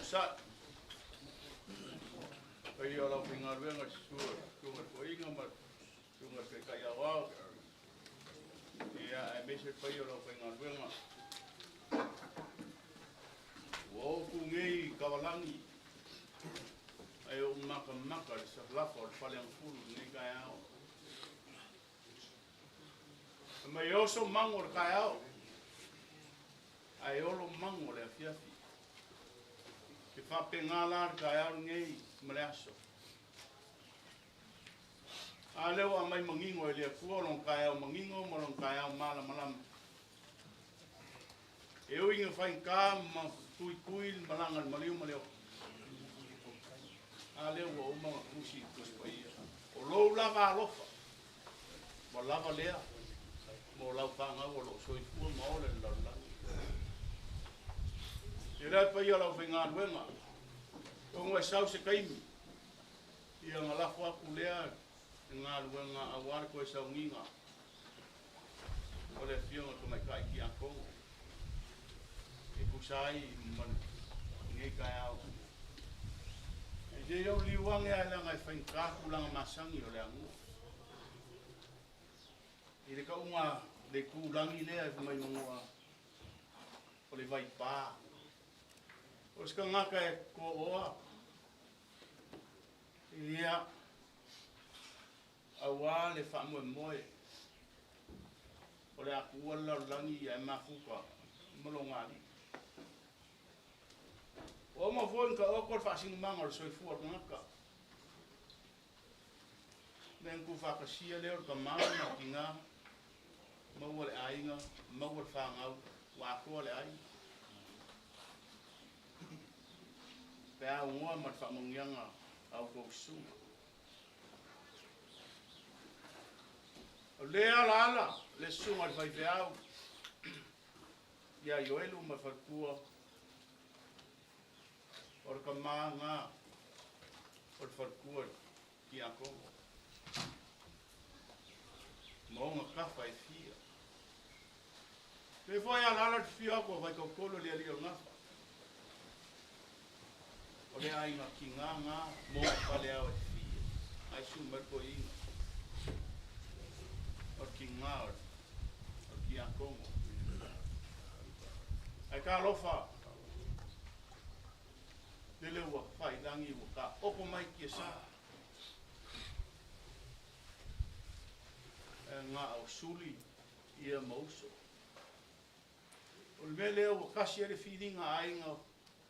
Onosai. Paia o le aufaigaluega i le susu o le Susuga i le Toeaina ma le Susuga i le Taitai Aoao, aemaise le paia o le aufaigaluega. Ua ou tu nei i tavalagi ae ou matamata i le lafo a le Faleagafulu i lenei taeao. E mai oso mago o le taeao, ae olo mago o le afiafi. E faapena la le taeao lenei ma le aso. A lea ua aumai manino e le Atua lona taeao manino ma lona taeao malamalama. E ui ina faigata ma tuitui le malaga i le maliu ma le oti. A lea ua uma ona tusi i le Tusi Paia. O lou lava alofa, ua lava lea mo lau fanau o lo o soifua ma ola i le lalolagi. Ia lea paia o le aufaigaluega, atonu e sau se taimi, ia ona lafo atu lea le galuega aua le toe sauniga o le Afioga i le Tamaitai Tiakono e tusa ai ma lenei taeao. E se i ou liu ane lava leaga e faigata tulaga masani o le aganuu. I le tauga le itulagi lea e fai mai manua o le vaipa. O se tagata e to'oa, ia, aua le faamoemoe o le a tuua le lalolagi ae mafuta ma lona alii. Ua uma foi ona taoto le faasinomaga o le soifua o le tagata. Mea na tuufaatasia lea o le tama ma le tina, maua le aiga, maua le fanau, ua atoa le aiga. Pe a aunoa ma le faamanuiaga a outou susuga. O lea alaala le susuga i le faifeau ia Ioelu ma le faletua o le tama na o le faletua i Tiakono ma ona tafa e fia. Pe foi alaala le fia atu o Vaikautolo le alii o le gafa. O le aiga kigāgā mo fale ao e fia ai su mai toeaina. O le kigā o le Tiakono. Ae talofa, lele ua failangi ua taoto mai tiasa. E ngā o suli ia ma uso. O le mea lea ua kasi ai le filiga a aiga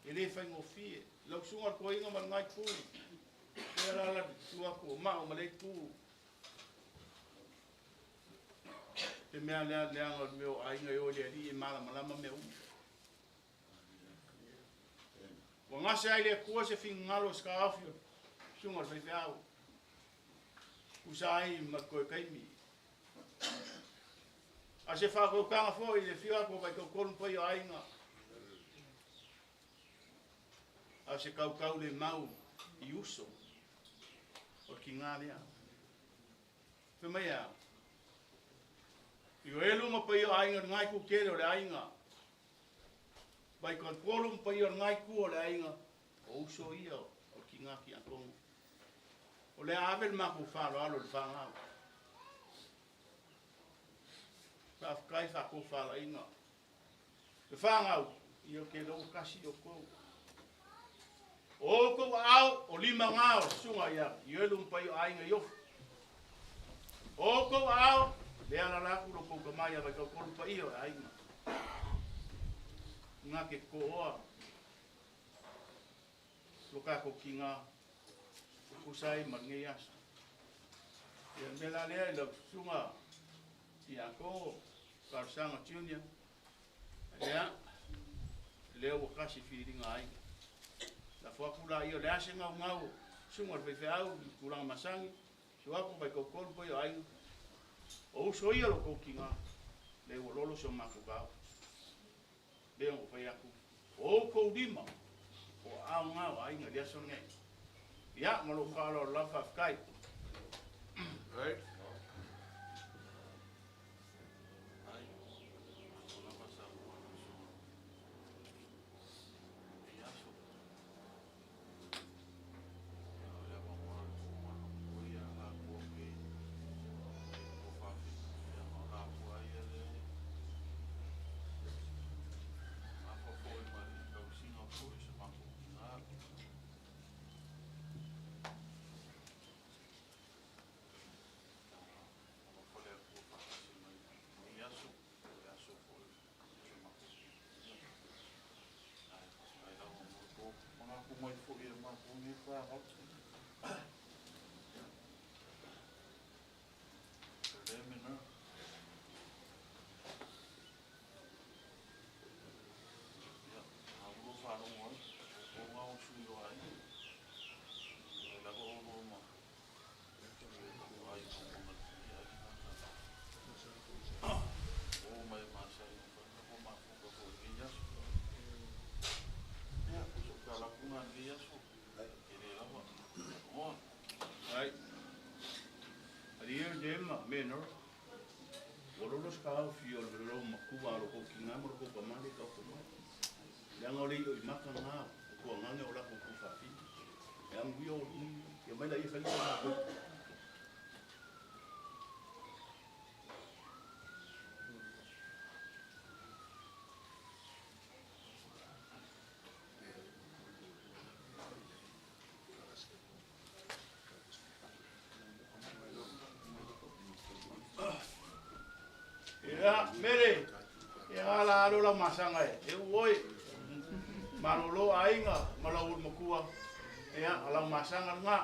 e le faigofie. Lau susuga i le toeaina ma lena itu, lea la la tu atu o mao ma le itu. Te mea lea leaga o le mea o aiga e o i le alii e malamalama mea uma. Ua gase ai le Atua se finagalo o se taofi o le susuga i le faifeau. Tusa ai ma le toe taimi. A se whaakautaga foi i le whio atu o Vaikautolu pai o aiga. A se kaukau le mau i uso o le ki ngā lea. Fai mai a. I o elu ma pai o aiga le ngai ku kele o le aiga. Vaikautolu ma pai o le ngai ku o le aiga. O uso ia o ki ngā ki akongo. O le ave le makou whaaloalo le whangau. Whaafkai whako whaalainga. Le whangau, ia ke lau kasi o kou. O kou ao, o lima ngā o sunga ia, i elu mpai o aiga i ofu. O kou ao, le ala laku lo kou kamai a vai kau kolu pa ia o aiga. Ngā ke koa, lo kako ki ngā kusai ma ngei aso. Ia me la lea i lau sunga i a ko Karsanga Junior. Ia, lea ua kasi whiringa ai. La fuaku la ia le ase ngau ngau sunga le whaiwheau i tūranga masangi. Suaku vai kaukolu pai o aiga. O uso ia lo kou ki ngā. Le ua lolo se o mākou kau. Lea o whai aku. O kou lima. O ao ngā o aiga le aso nei. Ia, ma lou faaaloalo lava faafetai. Right. Ai, o lava sa ua na so. E aso. mai foi e matou nei fanau. Ia, o le mea lena. Ia, a ua faalogo ai, o outou na o sui o aiga. O lea lava oulua ma o aiga uma na aiga na o mai masani ona ua mafuta foi i lenei aso. Ia, o se tala atu lena i lenei aso, e le lava. Oa. Ai. Alia Jema menor. Ua lolo se taofi o le lou matua a lo kou tina ma lo kou tama lea e taoto mai. Leaga o le i'o i maka na o tuagaga o latou tuufafine. E amuia o ia mai laia e fai le galuega. Ia, Mele, ia ala alo lau masaga e, e u oe. Malolo aiga ma lau ulu matua, ia, o lau masaga lena.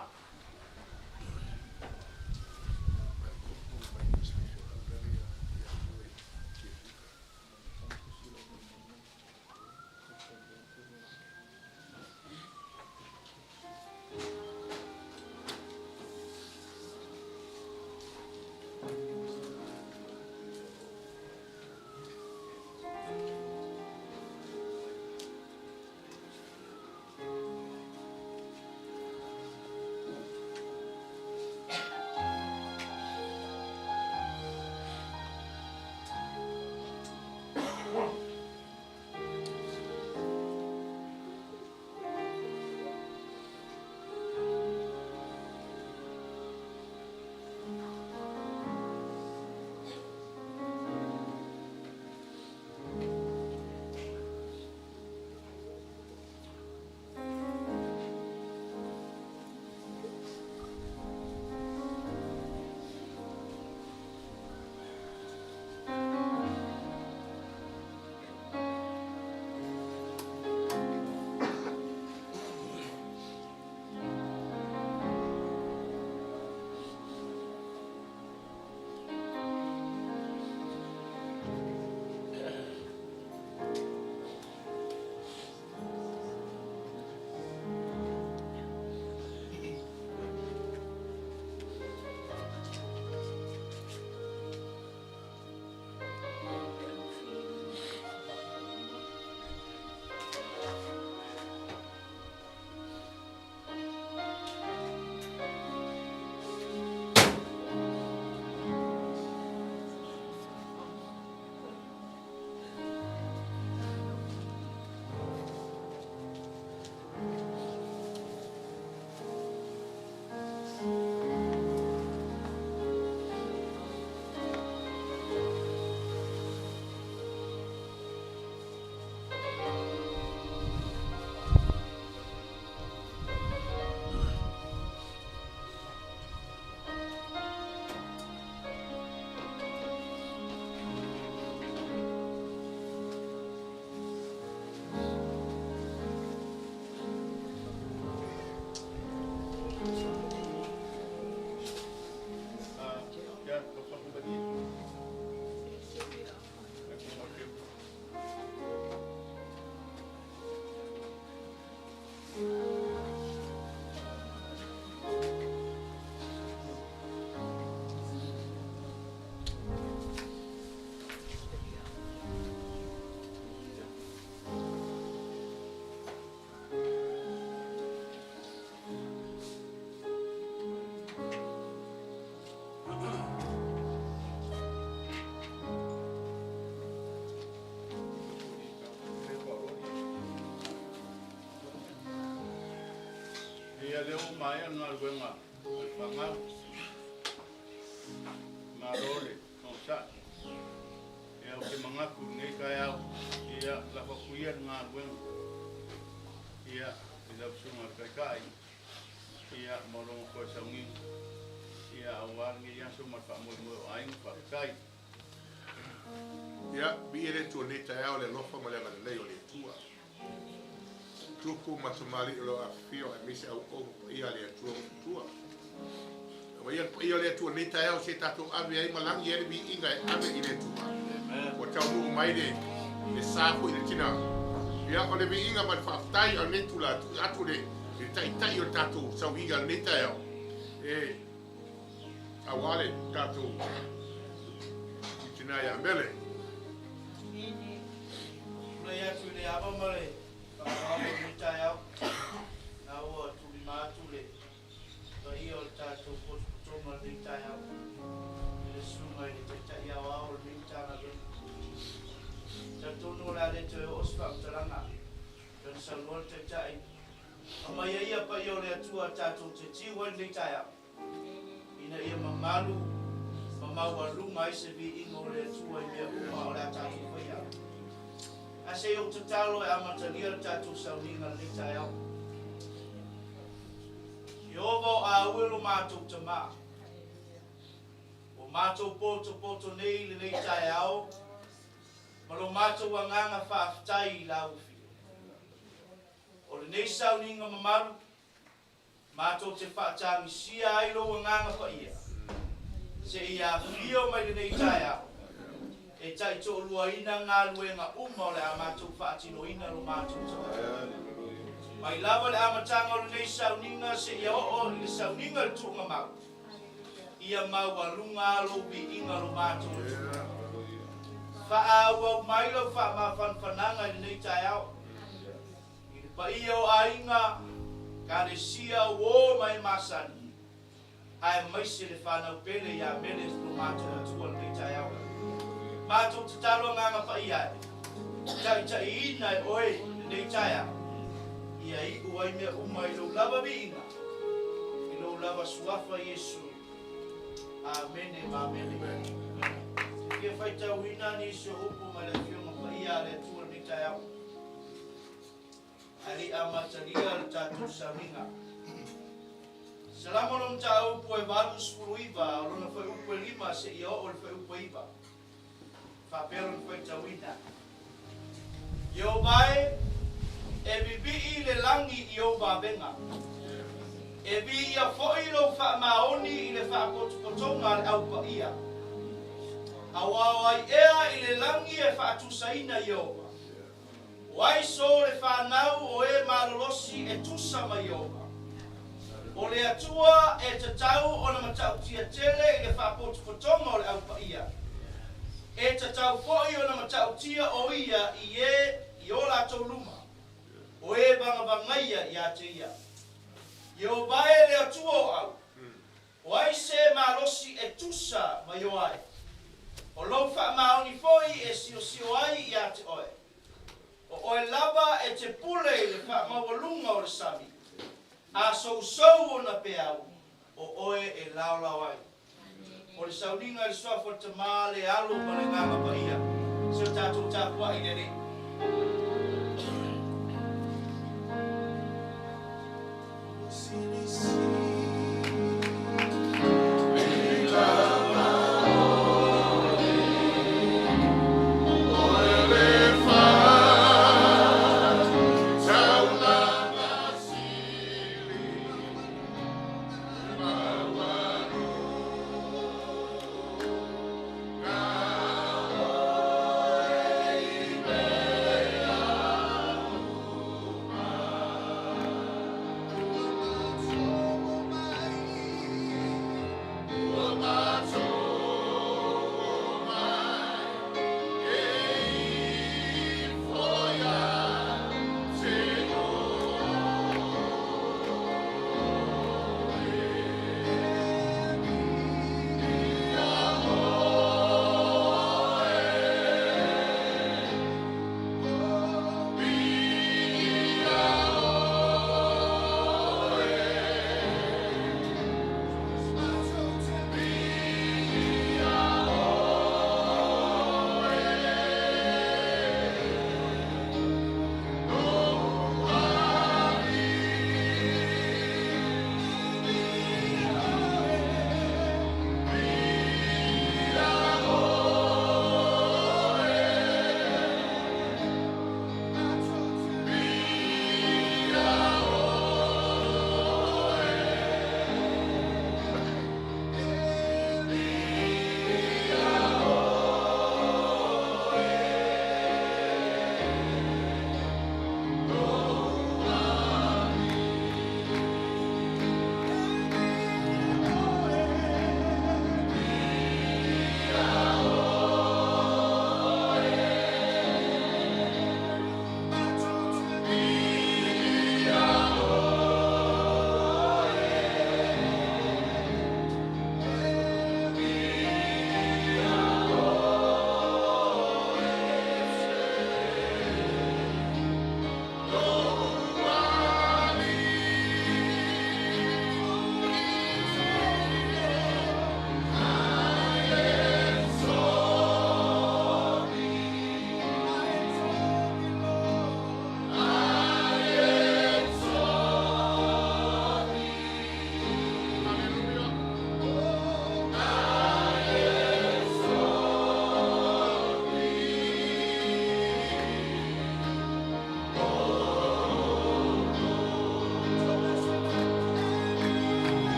Ia lea ua maea le galuega a le fanau. Malo le onosai. Ia ou te manatu i lenei taeao, ia lafo atu ia le galuega ia i lau Susuga i le Taitai ia ma lona toe sauniga ia aua lenei aso ma le faamoemoe o aiga. Faafetai. Ia, viia le Atua i lenei taeao i le alofa ma le agalelei o le Atua. Tupu ma tamalii o lo o afifio aemaise auauna paia a le Atua o matua. Aumaia le paia o le Atua i lenei taeao se i tatou ave ai ma lagi ai le viiga e ave i le Atua. Ua taunuu mai le le sa foi i le tina. Ia, o le viiga ma le faafetai a lenei itula, tuu atu i le Taitai o le tatou sauiga i lenei taeao, e aua le tatou tina ia Mele. Tulai atu i le ava ma le faaaloalo i lenei taeao, na ua tuulima atu le paia o le tatou potopotoga i lenei taeao i le Susuga i le Taitai Aoao o lenei Matagaluega. E talitonu o le a le toe oo se faamatalaga pei ona saunoa le Taitai, Aumaia ia paia o le Atua tatou te tiu ai lenei taeao, ina ia mamalu ma maualuga ai se viiga o le Atua i mea uma o le a tatou faia. Ae se i ou tatalo e amatalia le tatou sauniga lenei taeao. Ieova o aue lo matou Tama, ua matou potopoto nei i lenei taeao ma lo matou agaga faafetai i lau Afio. O lenei sauniga mamalu, matou te faatagisia ai lou Agaga Paia, seia afio mai lenei taeao, e taitoaluaina galuega uma o le a matou faatinoina lo matou tagata. Mai lava le amataga o lenei sauniga seia oo i le sauniga i le tuugamau, ia maualuga lou viiga lo matou Atua. Faaauau mai lau faamafanafanaga i lenei taeao. I le paia o aiga, Ekalesia, uo ma e masani, aemaise le fanau pele ia Mele lo matou matua i lenei taeao. Matou tatalo Agaga Paia e, taitaiina e Oe i lenei taeao, ia iu ai mea uma i Lou lava viiga, i Lou lava Suafa Iesu. Amene ma amene. E fia faitauina nisi o upu mai le Afioga Paia a le Atua i lenei taeao. Ae le i amatalia le tatou sauniga. Salamo lona mataupu e 89, o lona fuaiupu e 5 seia oo i le fuaiupu e 9. E faapea lona faitauina, Ieova e, e vivii le lagi i ou vavega, e viia foi lou faamaoni i le faapotopotoga a le Au Paia. Aua o ai ea i le lagi e faatusaina Ieova? O ai so le fanau o e malolosi e tusa ma Ieova? O le Atua e tatau ona matautia tele i le faapotopotoga o le Au Paia. E tatau foi ona matautia o ia i e i o latou luma, o e vagavagaia ia te ia. Ieova e le Atua o au, O ai se malosi e tusa ma Ioae? O lou faamaoni foi e siosio ai ia te oe. O oe lava e te pule i le faamaualuga o le sami, a sousou ona peau, o oe e laolao ai. O le sauniga i le suafa o le Tama, le Alo ma le Agaga Paia, se o tatou tapuai i le Alii.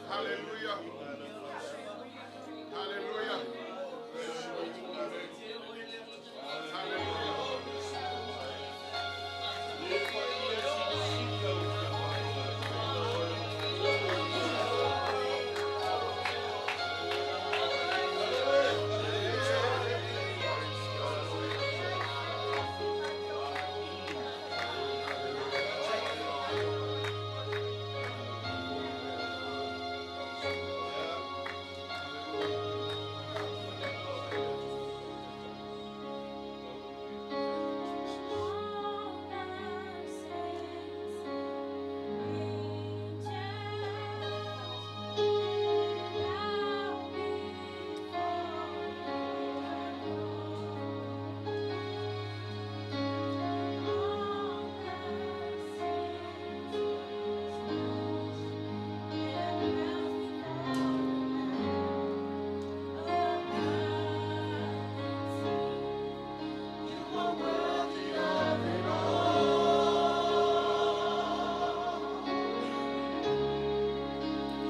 Hallelujah. Hallelujah. Hallelujah.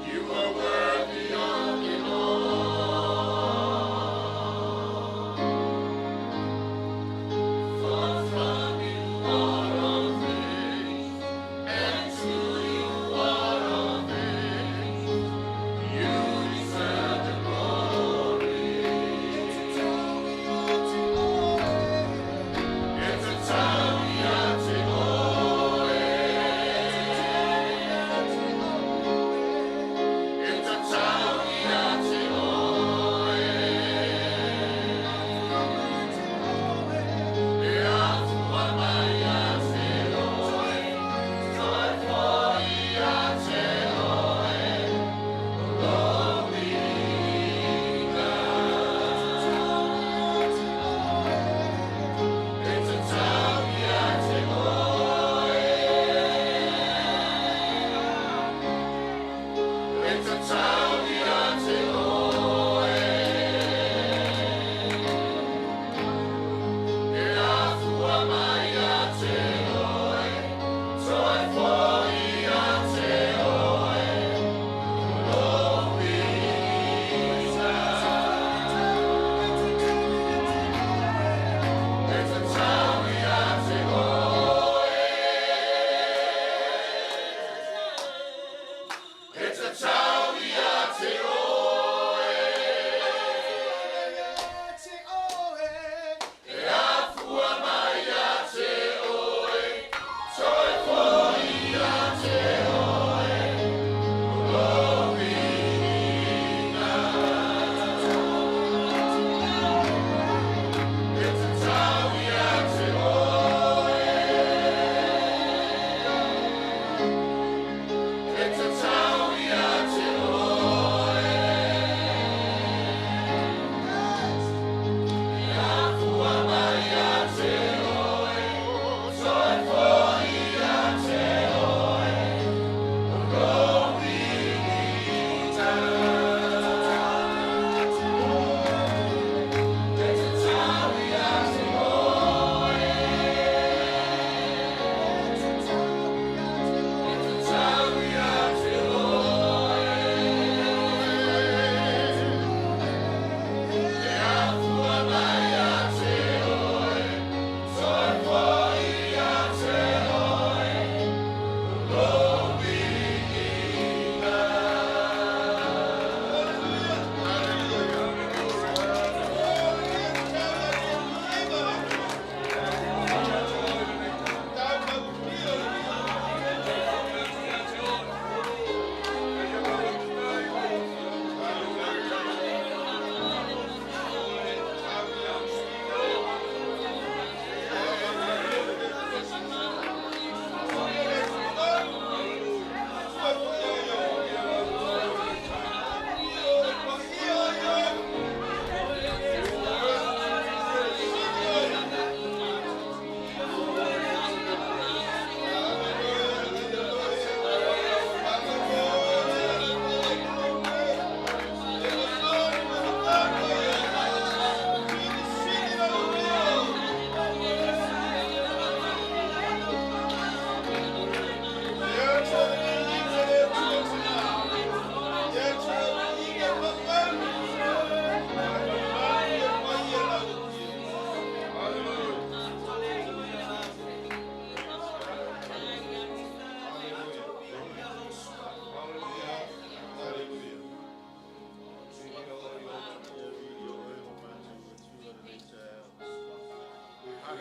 You are worthy of it all. For from you are all things, and to you are all things. You deserve the glory. It's a It's a It's a It's a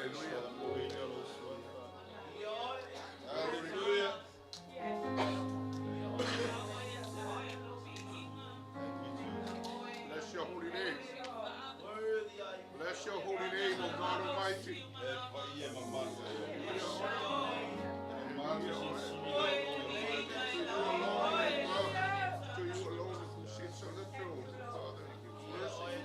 Hallelujah. Hallelujah. Bless your holy name. Bless your holy name, O God Almighty. To you alone who sits on the throne, Father, give mercy.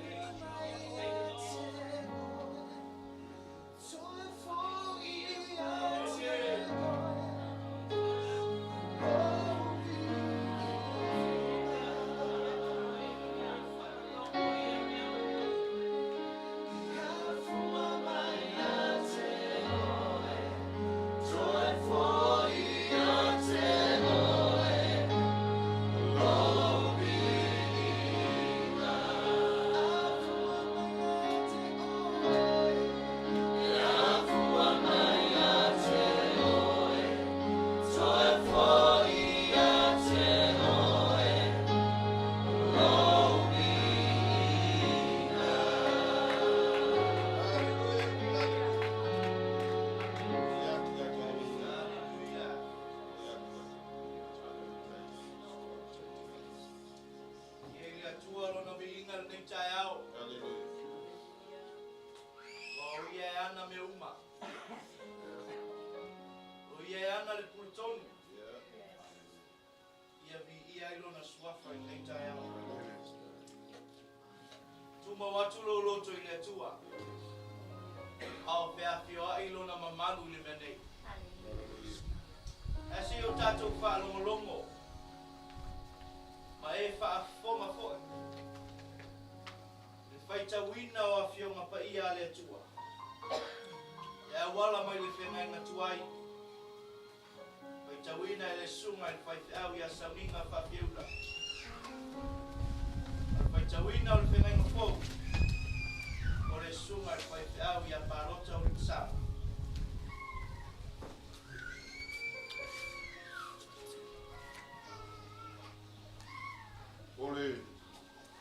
O le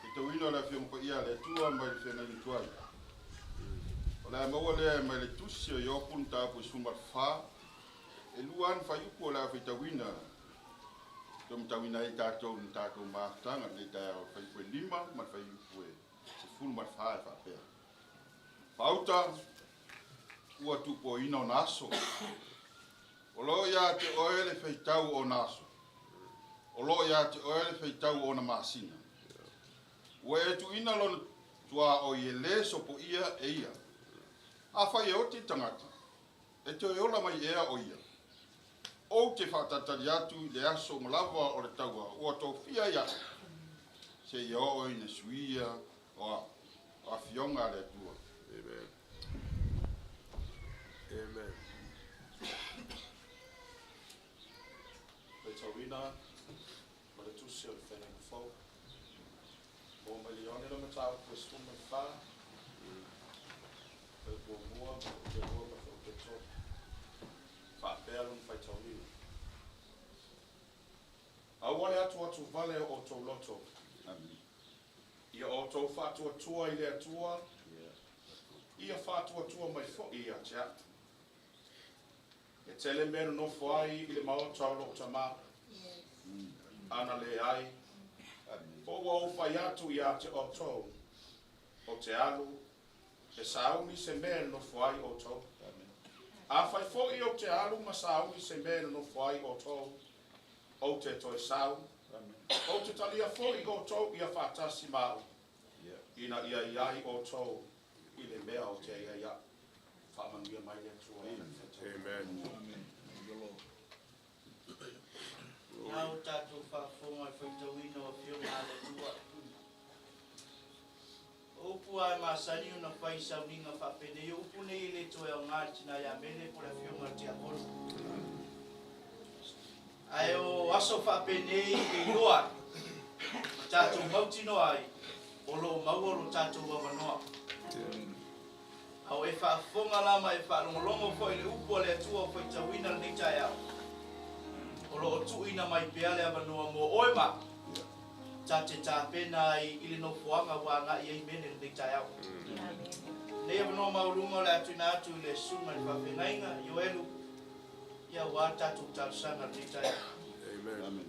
faitauina o le Afioga Paia a le Atua mai le Feagaiga Tuai. O le a maua lea mai le Tusi o Iopu mataupu e 14, e lua lava ni fuaiupu o le a faitauina toe matauina ai tatou i le tatou mafutaga i lenei taeao, le fuaiupu e 5 ma le fuaiupu e 14 e faapea. Faauta ua tuupoina ona aso. O lo o ia te oe le faitau o ona aso. O lo o ia te oe le faitau o ona masina. Ua e tuuina lona tuaoi e lē sopoia e ia. Afai e oti le tagata, e toe ola mai ea o ia. Ou te faatalitali atu i le aso uma lava o le taua ua tofia ia au, seia oo ina suia o afioga a le Atua. Amen. Amen. Faitauina ma le Tusi o le Feagaiga Fou. Maua mai le Ioane le mataupu e 14, fuaiupu muamua, fuaiupu lua ma le fuaiupu tolu. Faapea lona faitauina. Aua le atuatu vale o outou loto. Amen. Ia outou faatuatua i le Atua, ia faatuatua mai foi ia te a'u. E tele mea e nonofo ai i le maota o lou Tamā. Ana leai, po ua ou fai atu ia te outou, ou te alu e sauni se mea e nonofo ai outou. Afai foi ou te alu ma sauni se mea e nonofo ai outou, ou te toe sau, ou te talia foi outou ia faatasi ma a'u, ina ia i ai outou i le mea ou te i ai a'u. Faamanuia mai le Atua. Amen. Ia o tatou faafofoga i le faitauina o Afioga a le Atua. O upu lava e masani ona fai i sauniga faapenei, o upu nei e le toe aoga i le tina ia Mele po o le Afioga i le Tiakono. Ae o aso faapenei e iloa ai, ma tatou mautinoa ai, o lo o maua lo tatou avanoa. A o e faafofoga la ma e faalogologo foi i le upu a le Atua o faitauina lenei taeao, o lo o tuuina mai pea le avanoa mo oe ma a'u, ta te tapena ai i le nofoaga ua agai ai Mele lenei taeao. Lenei avanoa maualuga o le a tuuina atu i le Susuga i le Faafeagaiga Ioelu, ia aua le tatou talosaga i lenei taeao. Amen. Amen.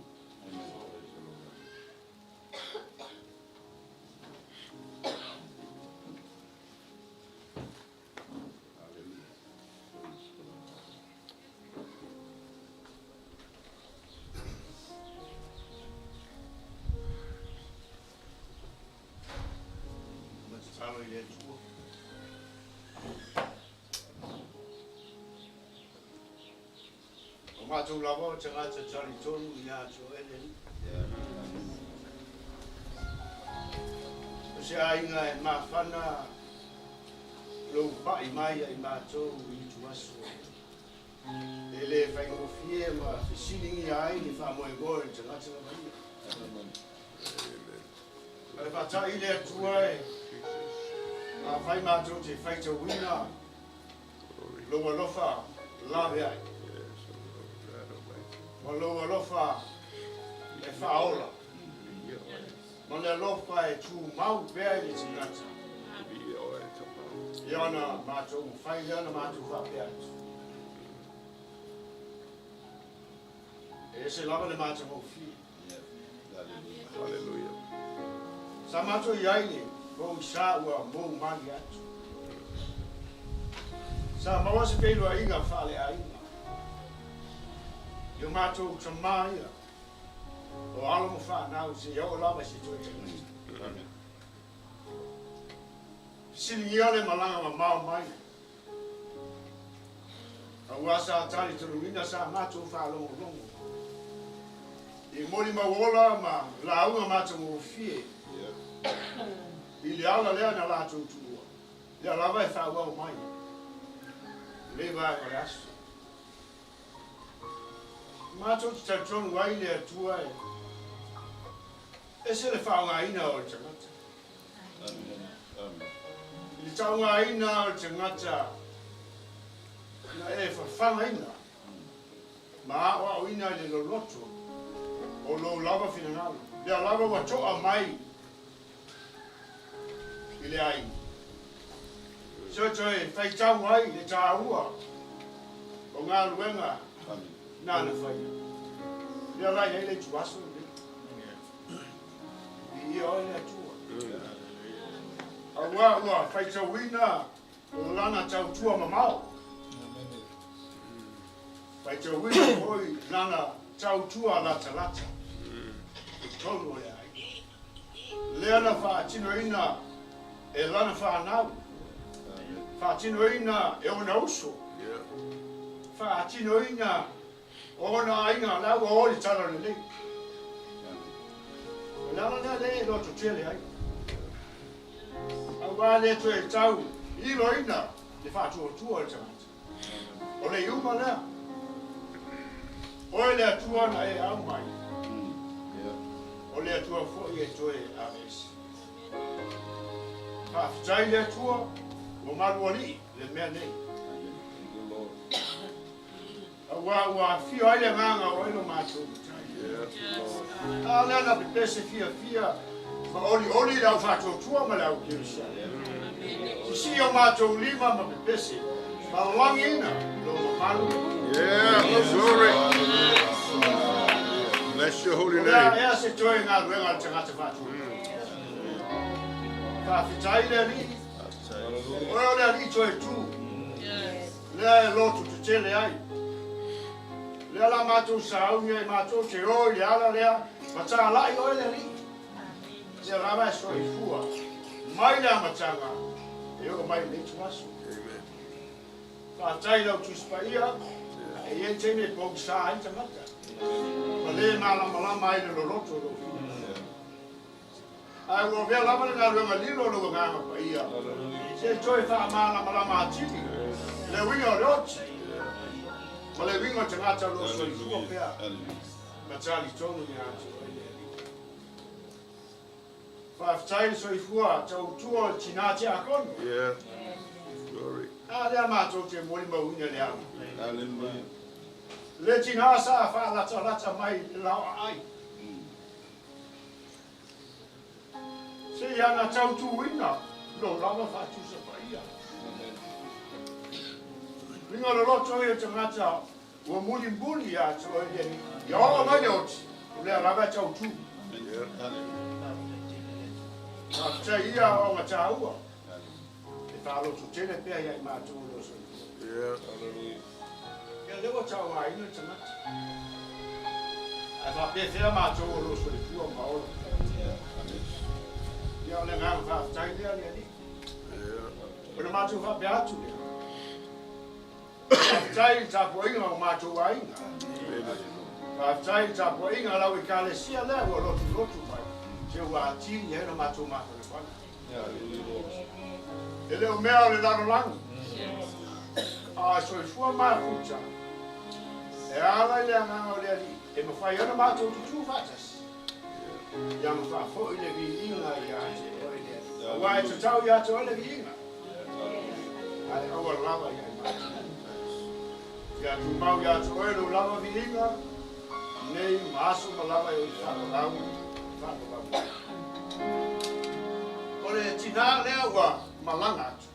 Amen. Ma tatalo i le Atua. O matou lava o tagata talitonu ia te oe le Alii. O se aiga e mafana lou pai mai ia i matou i ituaso. E le faigofie ma fesiligia ai le faamoemoe o le tagata lava ia. A le faata'i le Atua e afai matou te faitauina lou alofa laveai ma lou alofa e faaola ma le alofa e tumau pea i le tagata. Ia ona matou mafai lea ona matou faapea atu. E ese lava le matagofie. Hallelujah. Sa matou i ai le pogisa ua mou mali atu. Sa maua se feiloaiga faaleaiga. I o matou tamā ia, o alo ma fanau seia oo lava i se toe tagata. Fesiligia le malaga mamao mai. Aua sa talitonuina sa matou faalogologo i molimau ola ma lauga matagofie i le ala lea na latou tuua, lea lava e faaauau mai lenei vaega o le aso. Matou te talitonu ai le Atua e ese le faaaogaina o le tagata. I le taugaina o le tagata na e fafagaina ma aoaoina i le loloto o lou lava finagalo, lea lava ua to'a mai i le aiga. Se toe faitau ai le tāua o galuega nana faia. Lea la i ai le ituaso lenei. Viia oe le Atua. Aua ua faitauina lana tautua mamao. Faitauina foi lana tautua latalata i totonu o le aiga. Lea na faatinoina e lana fanau, faatinoina e ona uso, faatinoina ona aiga la ua o i le tala lelei. O le ala lea lea e loto tele ai. Aua le toe tau iloina le faatuatua o le tagata. O le iuga lea. Oe le Atua na e au mai. O le Atua foi e toe aveese. Faafetai le Atua ua malualii le mea nei. Aua ua afio ai le agaga o oe lo matou Matai. A lea na pepese fiafia ma olioli le au faatuatua ma le au kerisiano. Sisii o matou lima ma pepese ma lalagiina lou mamalu. Yeah, glory. Bless your holy O le a name. ea se toe galuega a le tagata faatuatua. Faafetai le Alii. Oe o le Alii toe tu. Lea e loto tetele ai. Lea la matou sauni ai matou te o i le ala lea, ma tālai oe le Alii. Lea lava e soifua mai le amataga e oo mai i lenei ituaso. Faafetai i lau Tusi Paia, e i ai taimi e pogisa ai le tagata, ma le malamalama ai le loloto o lou finagalo. Ae ua avea lava le galuega lilo o lou Agaga Paia, se i toe faamalamalama atili le uiga o le oti ma le uiga o le tagata o lo o soifua pea ma talitonu ia te oe le Alii. Faafetai le soifua tautua o le tinā tiakono. Yeah. Glory. A lea matou te molimauina le au. Le tinā sa faalatalata mai le laoaai. Se i ana tautuina lou lava faatusa paia. Uiga o le loto ia o tagata ua mulimuli ia te oe le Alii. Ia oo mai le oti, o lea lava e tautu. Faafetai ia aoaoga taua e faalototele pea ia i matou o lo soifua. Ia lea ua tauaina le tagata. Ae faapefea matou o lo soifua ma ola. Ia o le agaga faafetai lea le Alii. O le matou faapea atu lea. Faafetai i le tapuaiga o matou aiga. Faafetai i le tapuaiga a lau Ekalesia lea ua lotulotu mai, se ua atili ai lo matou mafanafana. E le o mea o le lalolagi, a soifua mafuta e ala i le agaga o le Alii e mafai ai ona matou tutū faatasi ia ma faafoi le viiga ia te oe le Alii. Aua e tatau ia te oe le viiga. Ae aua lava ia i matou. Ia tumau ia te oe lou lava viiga, nei ma aso ma lava e faavavau, faavavau. O le tinā lea ua malaga atu.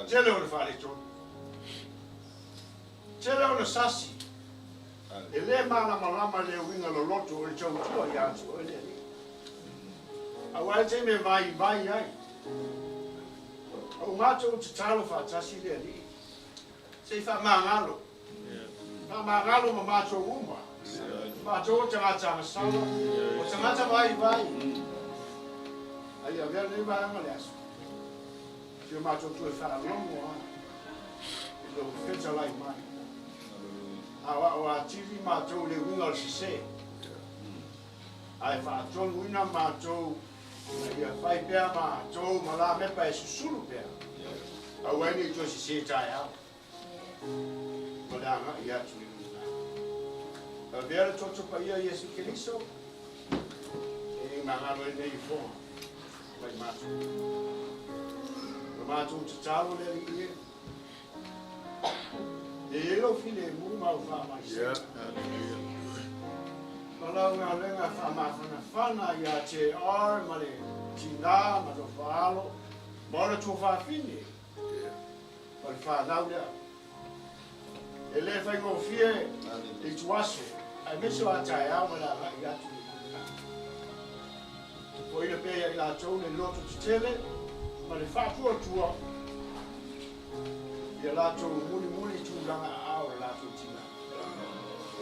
Tele ona faaletonu. Tele ona sasi. E le malamalama le uiga loloto o le tautua ia te oe le Alii. Aua e te me vaivai ai. O matou tatalo faatasi le Alii. Se i faamagalo. Faamagalo ma matou uma. Matou o tagata agasala, o tagata vaivai. Ai avea lenei vaega le aso. Si o matou toe faalogo lava i lou fetalai mai. Aoao atili matou i le uiga o le sese. Ae faatonuina matou ina ia fai pea matou ma lamepa e susulu pea, aua ai ne i toe sese taeao ma le agai atu i lumanai. Avea le toto paia Iesu Keriso e magalo ai nei ifoga mai matou. O le matou tatalo le Alii e, e i ai lou filemu ma au faamaisega. Ma lau galuega faamafanafana ia JR ma le tinā ma Tofaalo ma ona tuafafine ma le fanau lea. E le faigofie le ituaso aemaise o a taeao ma le agai atu i le lumanai. Foina pea ia i latou le loto tetele ma le faatuatua ia latou mulimuli tulaga aao o le latou tinā.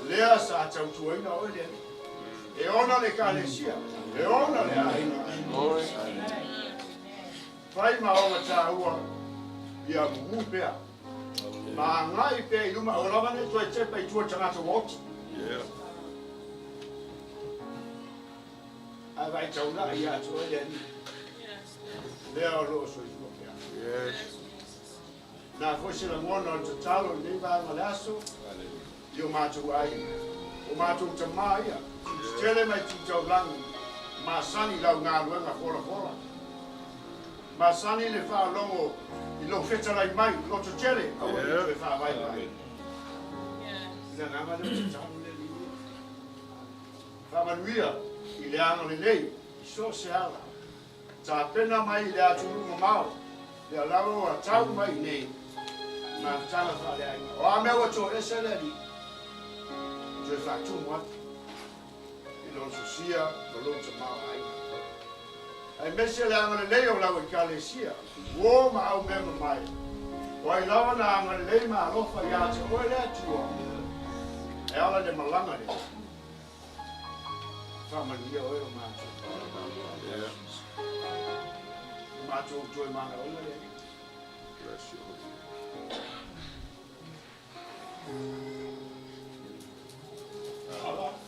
Lea sa tautuaina oe le Alii. E ona le Ekalesia, e ona le aiga. Fai ma oga taua ia mumu pea. Ma agai pea i luma, aua lava ne i toe tepa i tua i tagata ua oti. Ae vaai taulai ia te oe le Alii. Lea o lo o soifua pea. Na foi se lagona o le tatalo i lenei vaega o le aso i o matou aiga, o matou tamā ia, tetele mai tu taulagi, masani i lau galuega folafola. Masani le faalogo i lou fetalai mai, loto tele, aua ne i toe faavaivai. I le agaga lea o le tatalo le Alii e. Faamanuia i le agalelei i so o se ala. Tapena mai i le atunuu mamao, lea lava ua tau mai i nei mafutaga faaleaiga. O a mea ua toese le Alii, toe faatumu atu i lona sosia ma lou tamaoaiga. Aemaise le agalelei o lau Ekalesia, uo ma au mea mamae, o ai lava na agalelei ma alofa ia te oe le Atua, e ala i le malaga lea. Faamanuia oe o matou. O matou toe manaoga le Alii. Bless you.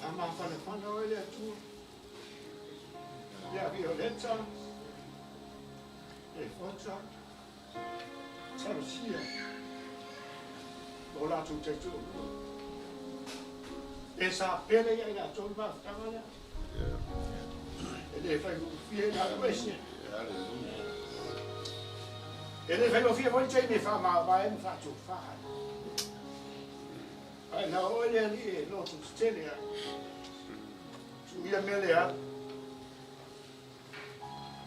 Faamafanafana oe le Atua. Ia Violeta, e Fota, Talosia, ma o latou taitoalua. E sa pele ia i latou le mafutaga lea. E le faigofie le alu ese. E le faigofie foi le taimi e faamavae ai ma faatofa ai. Ae na oe le Alii e loto tetele ai. Tuuia mea le alu.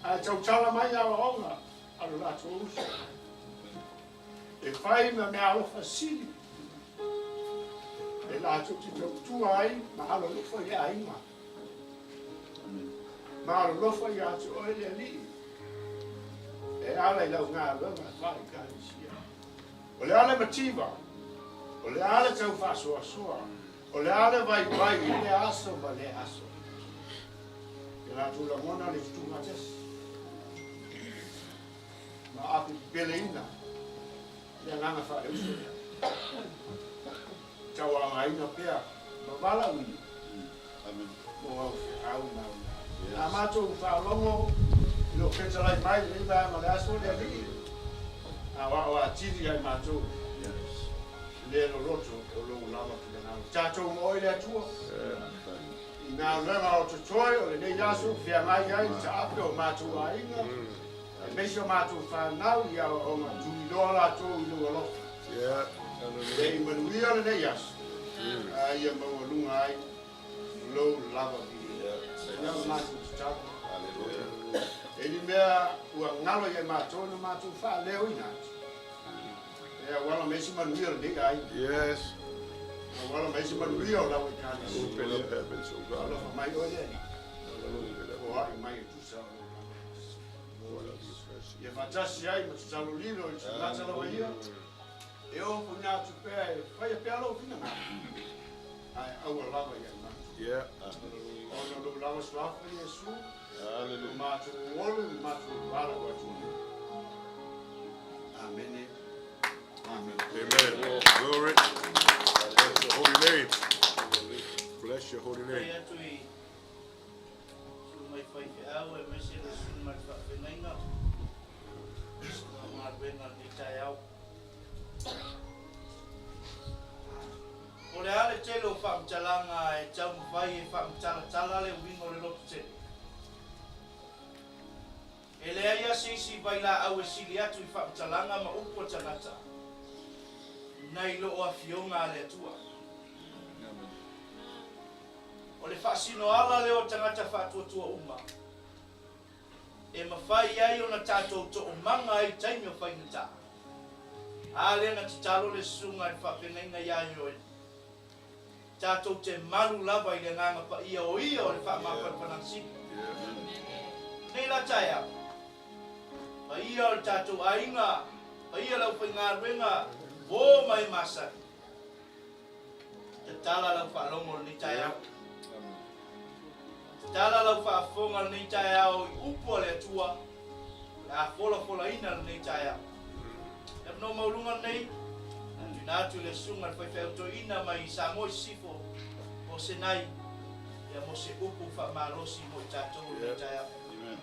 Ae tautala mai aoaoga a lo latou uso. E fai ma meaalofa sili e latou te tautua ai ma alolofa i le aiga, ma alolofa ia te oe le Alii e ala i lau galuega faale-Ekalesia. O le a le mativa, o le a le tau faasoasoa, o le a le vaivai i lea aso ma lea aso. Ia latou lagona le tutugatasi ma apepepeleina le agaga faaleuso lea. Tauaogaina pea ma valaauina mo au feau ma au laau. A matou faalogo i lou fetalai mai i lenei vaega o le aso, le Alii, aoao atili ia i matou le loloto o lou lava finagalo. Tatou ma oe le Atua i galuega o totoe o lenei aso, feagai ai le taape o matou aiga, aemaise o matou fanau i aoaoga tuliloa latou i lou alofa. Ia i manuia lenei aso, a ia maualuga ai lou lava viiga. Ia o matou tatalo. E ni mea ua galo ia matou na matou faaleoina atu. E auala mai se manuia o lenei aiga. Yes. Auala mai se manuia o lau Ekalesia. Open up heavens, oh God. Alofa mai oe le Alii. Foai mai e tusa o lou lava. Ia faatasi ai ma tatalo lilo i tagata lava ia, e ofoina atu pea e faia pea lou finagalo, ae aua lava ia i matou. Ona o lou lava suafa Iesu, o matou olu ma matou valaau atu ai. Amene. Amene. Amen. Glory. Bless your holy name. Bless your holy Faafetai name. atu i susuga i faifeau aemaise le susuga i le faafeagaiga o galuega i lenei taeao. O le a le tele o faamatalaga e taumafai e faamatalatala le uiga o le lototele? E leai lava se isi vailaau e sili atu i faamatalaga ma upu a tagata nai lo Afioga a le Atua. O le faasinoala lea o tagata faatuatua uma e mafai ai ona tatou toomaga ai i taimi o faigata. A lea na tatalo le Susuga i le Faafeagaiga ia Ioeli, tatou te malu lava i le Agaga Paia o Ia o le Faamafanafanaga Sili. Nei la taeao, paia o le tatou aiga, paia o le aufaigaluega, uo ma e masani. Tatala lau faalogo i lenei taeao. Tatala lau faafofoga i lenei taeao i upu a le Atua o le a folafolaina i lenei taeao. Le avanoa maualuga lenei, na tuuina atu i le Susuga i le Faifeau Toeaina mai Samoa i Sisifo o Senai, ia mo se upu faamalosi mo i tatou i lenei taeao. Amen.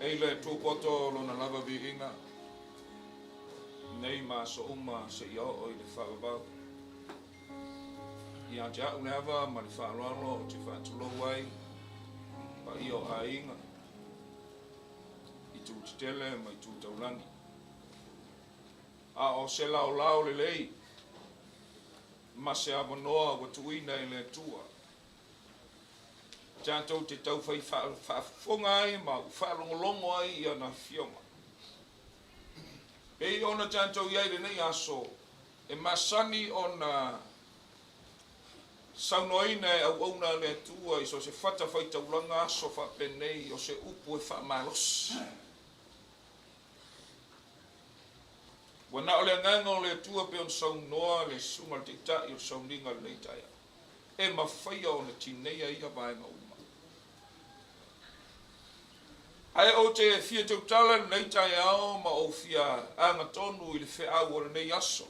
Ei le Atua poto lona lava viiga, nei ma aso uma seia oo i le faavavau. Ia te a'u le ava ma le faaaloalo ou te faatulou ai paia o aiga i itu tetele ma itu taulagi. A o se laolao lelei ma se avanoa ua tuuina e le Atua tatou te taufai faafofoga ai ma faalogologo ai i ana afioga. Pei ona tatou i ai i lenei aso, e masani ona saunoaina e auauna a le Atua i so o se fatafaitaulaga aso faapenei o se upu e faamalosi. Ua na o le agaga o le Atua pei ona saunoa le Susuga i le Taitai o le sauniga i lenei taeao, e mafaia ona tineia ia vaega uma. Ae ou te fia tautala i lenei taeao ma ou fia agatonu i le feau o lenei aso,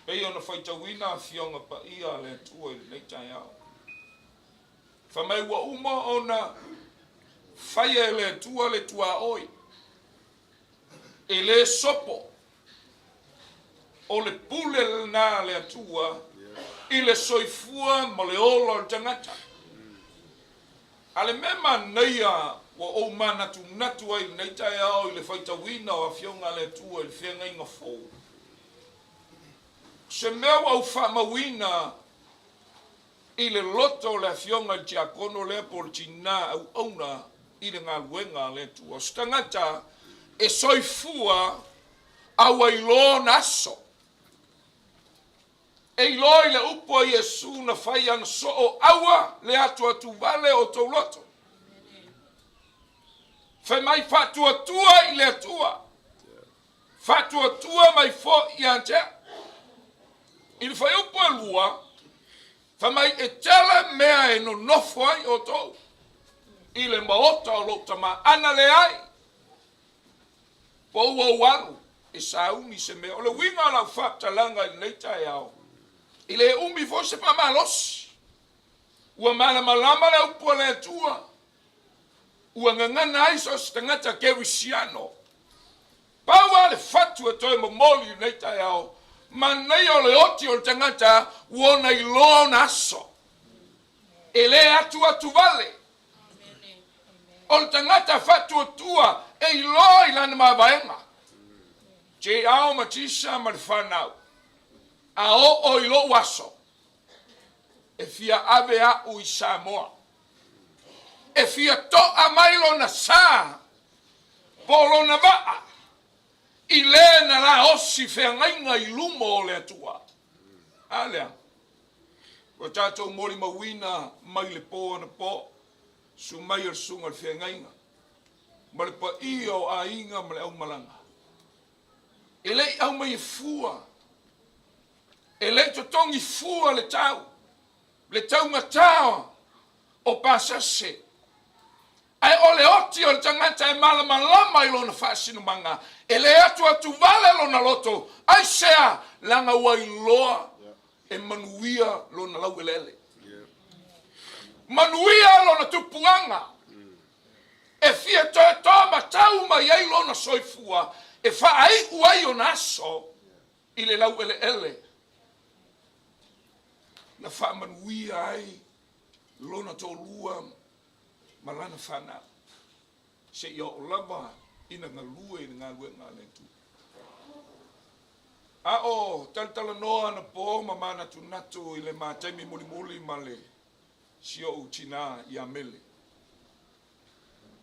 pei ona faitauina Afioga Paia a le Atua i lenei taeao. Fai mai ua uma ona faia e le Atua le tuaoi, e le sopo. O le pule lena a le Atua i le soifua ma le ola o le tagata. A le mea manaia ua ou manatunatu ai i lenei taeao i le faitauina o Afioga a le Atua i le Feagaiga Fou, o se mea ua ou faamauina. i le loto o le afioga i le tiakono lea po o le tinā auauna i le galuega a le Atua. O se tagata e soifua a ua iloa ona aso. E iloa i le upu a Iesu na fai ana soo, Aua le atuatuvale o outou loto. Fai mai faatuatua i le Atua. Faatuatua mai foi ia te au. I le fuaiupu e lua, fai mai e tele mea e nonofo ai outou i le maota o lou tama, ana leai, po ua ou alu e sauni se mea. O le uiga o lau faamatalaga i lenei taeao, e le umi foi se faamalosi. Ua malamalama le upu a le Atua, ua gagana ai so o se tagata kerisiano. Pau lava le fatu e toe momoli i lenei taeao, manaia o le oti o le tagata ua ona iloa ona aso. E le atuatuvale. O le tagata faatuatua e iloa i lana mavaega. JR ma Tisa ma le fanau, a oo i lou aso, e fia ave a'u i Samoa. E fia to'a mai lona sa po o lona vaa i le na laosi feagaiga i luma o le Atua. A lea, ua tatou molimauina mai le po anapo, susu mai o le susuga i le feagaiga ma le paia o aiga ma le aumalaga. E le i aumaia fua, e le i totogi fua le tau, le taugata o pasese, ae o le oti o le tagata e malamalama i lona faasinomaga, e le atuatuvale lona loto, aisea? Leaga ua iloa e manuia lona laueleele, manuia lona tupuaga, e fia toe toamatau mai ai lona soifua e faaiu ai ona aso i le laueleele na faamanuia ai lona toalua ma lana fanau, seia oo lava ina galue i le galuega a le Atua. A o talatalanoa anapo ma manatunatu i le ma taimi mulimuli ma le si ou tinā ia Mele.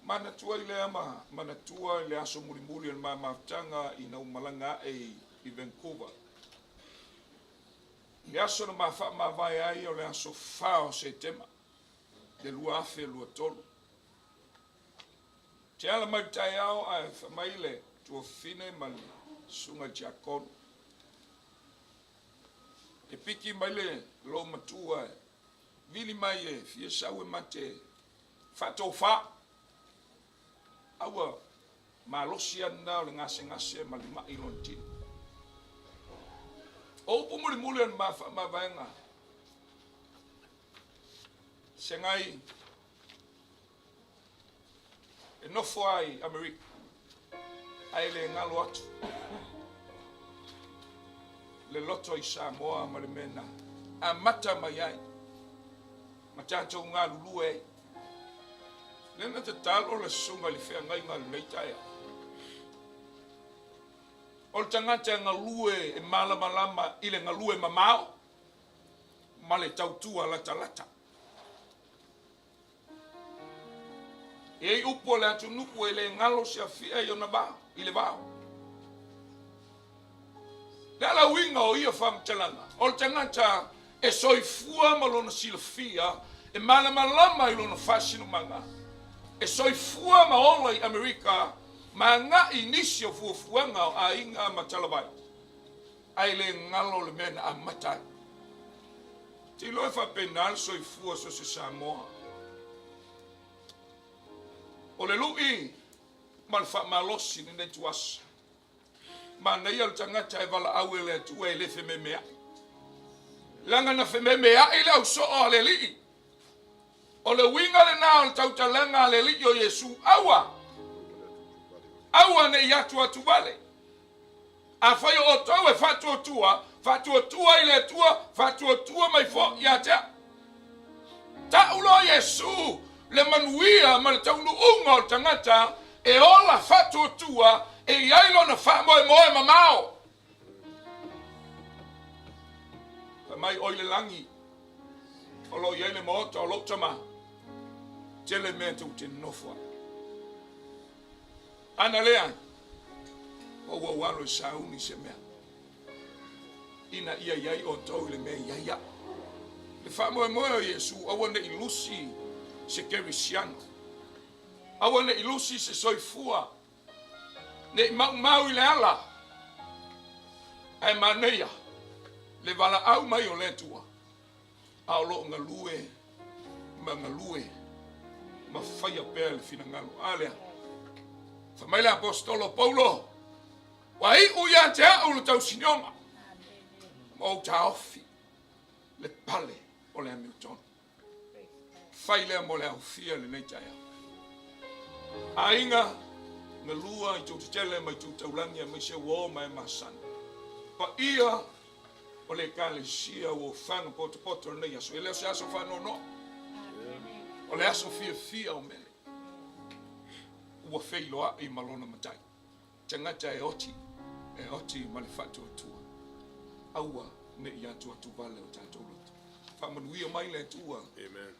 Manatua ai lea ma manatua i le aso mulimuli o le ma mafutaga ina ua malaga ae i Vancouver. I le aso na ma faamavae ai o le aso 4 o Setema le 2023. Te ala mai le taeao ae fai mai le tuafafine ma le susuga i le tiakono, E piki mai le lou matua e vili mai e fia sau e mate faatofa. A ua malosi lava lena o le gasegase ma le ma'i lona tino. O upu mulimuli o le ma faamavaega, Segai e nofo lava i Amerika, ae le galo atu le loto i Samoa ma le mea na amata mai ai ma tatou galulue ai. Lea na tatalo le susuga i le feagaiga i lenei taeao. O le tagata e galue e malamalama i le galue mamao ma le tautua latalata. E i ai upu a le atunuu e le galo se afia i ona vao, i le vao. Le a le uiga o ia faamatalaga? O le tagata e soifua ma lona silafia, e malamalama i lona faasinomaga, e soifua ma ola i Amerika ma agai i nisi o fuafuaga o aiga ma talavai, ae le galo le mea na amata ai. Te iloa e faapena le soifua so se Samoa. O le lui ma le faamalosi lenei ituaso. Manaia le tagata e valaau e le Atua e le fememeai. Leaga na fememeai le ausoo a le Alii. O le uiga lena o le tautalaga a le Alii o Iesu, Aua! Aua ne i atuatuvale. Afai o outou e faatuatua, faatuatua i le Atua, faatuatua mai foi ia te au. Tau loa Iesu le manuia ma le taunuuga o le tagata e ola faatuatua e i ai lona faamoemoe mamao. Fai mai, Oi le lagi! O lo o i ai le maota o lou Tama, tele mea tou te nonofo ai. Ana leai, ua ou alo e sauni se mea, ina ia i ai outou i le mea e i ai au. Le faamoemoe o Iesu, aua ne i lusi se kerisiano, aua ne i lusi se soifua, ne i maumau i le ala, ae manaia le valaau mai o le Atua, a o lo o galue ma galue ma faia pea le finagalo. A lea, fai mai le Aposetolo Paulo, Ua iu ia te au le tausinioga, ma ou taofi le pale o le amiotonu. Fai lea mo le aofia i lenei taeao. Aiga, galua i tou tetele ma i tou taulagi aemaise uo ma e masani. Paia o le Ekalesia ua ofaga potopoto i lenei aso. E le o se aso faanoanoa. O le aso fiafia o mele. Ua feiloai ma lona Matai. Tagata e oti, e oti ma le faatuatua. Aua ne i atuatu vale o tatou loto. Faamanuia mai le Atua. Amen.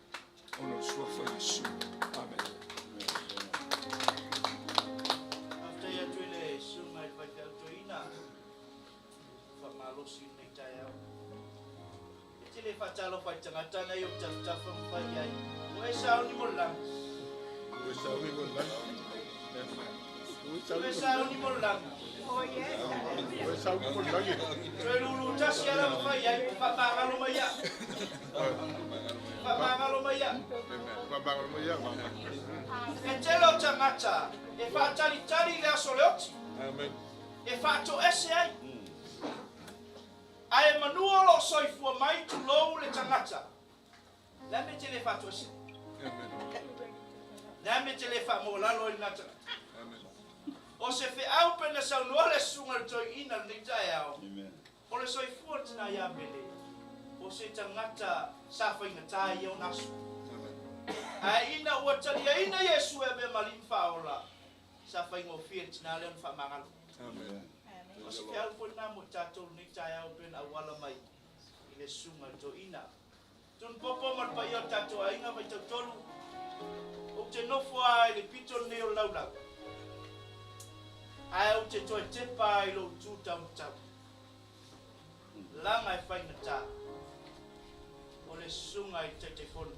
Ona o le suafa o Iesu. Amen. Faafetai atu i le Susuga i le Faifeau Toeaina faamalosi i lenei taeao. E te le faatalofa i tagata na i ou tafatafa ma fai i ai, Ua e sauni mo le lagi. Ua e sauni mo le lagi. Ua e sauni mo le lagi. Ua e sauni mo le lagi. Toe lulu tasi ala ma fai i ai, Faamagalo mai ia. Faamagalo mai ia. Faamagalo mai ia. E tele o tagata e faatalitali i le aso o le oti. Amen. E faatoese ai. Ae manu o lo o soifua mai tulou le tagata, le a mea e te le faatoese ai? Le a mea e te le faamaualalo ai lena tagata? O se feau pe na saunoa le Susuga i le Toeaina i lenei taeao, o le soifua o le tina ia Mele, o se tagata sa faigata ia ona aso. Ae ina ua taliaina Iesu e avea ma Alii ma Faaola, Sa faigofie le tina lea ona faamagalo. O se feau foi lena mo i tatou lenei taeao pei ona auala mai i le susuga i le toeaina. Tunupopo ma le paia o le tatou aiga vaitautolu, ou te nofo lava i le pito lenei o le laulau, ae ou te toe tepa lava i lou itu taumatau. Laga e faigata o le susuga i le Taitaifono.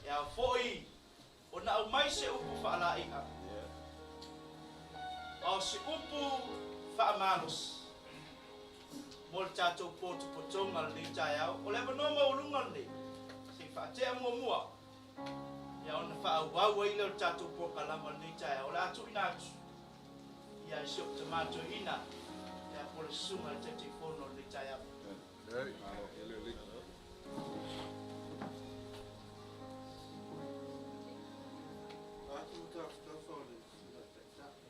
E ao foi Ona aumai se upu faalai'a, a o se upu faamalosi mo le tatou potopotoga lenei taeao. O le avanoa maualuga lenei, se i faatea muamua, ia ona faaauau ai lea o le tatou polokalama lenei taeao. O le a tuuina atu ia i si ou tama toeaina, ia po o le susuga i le Taitaifono o lenei taeao. Atu tafatafa o le Susuga Taitai,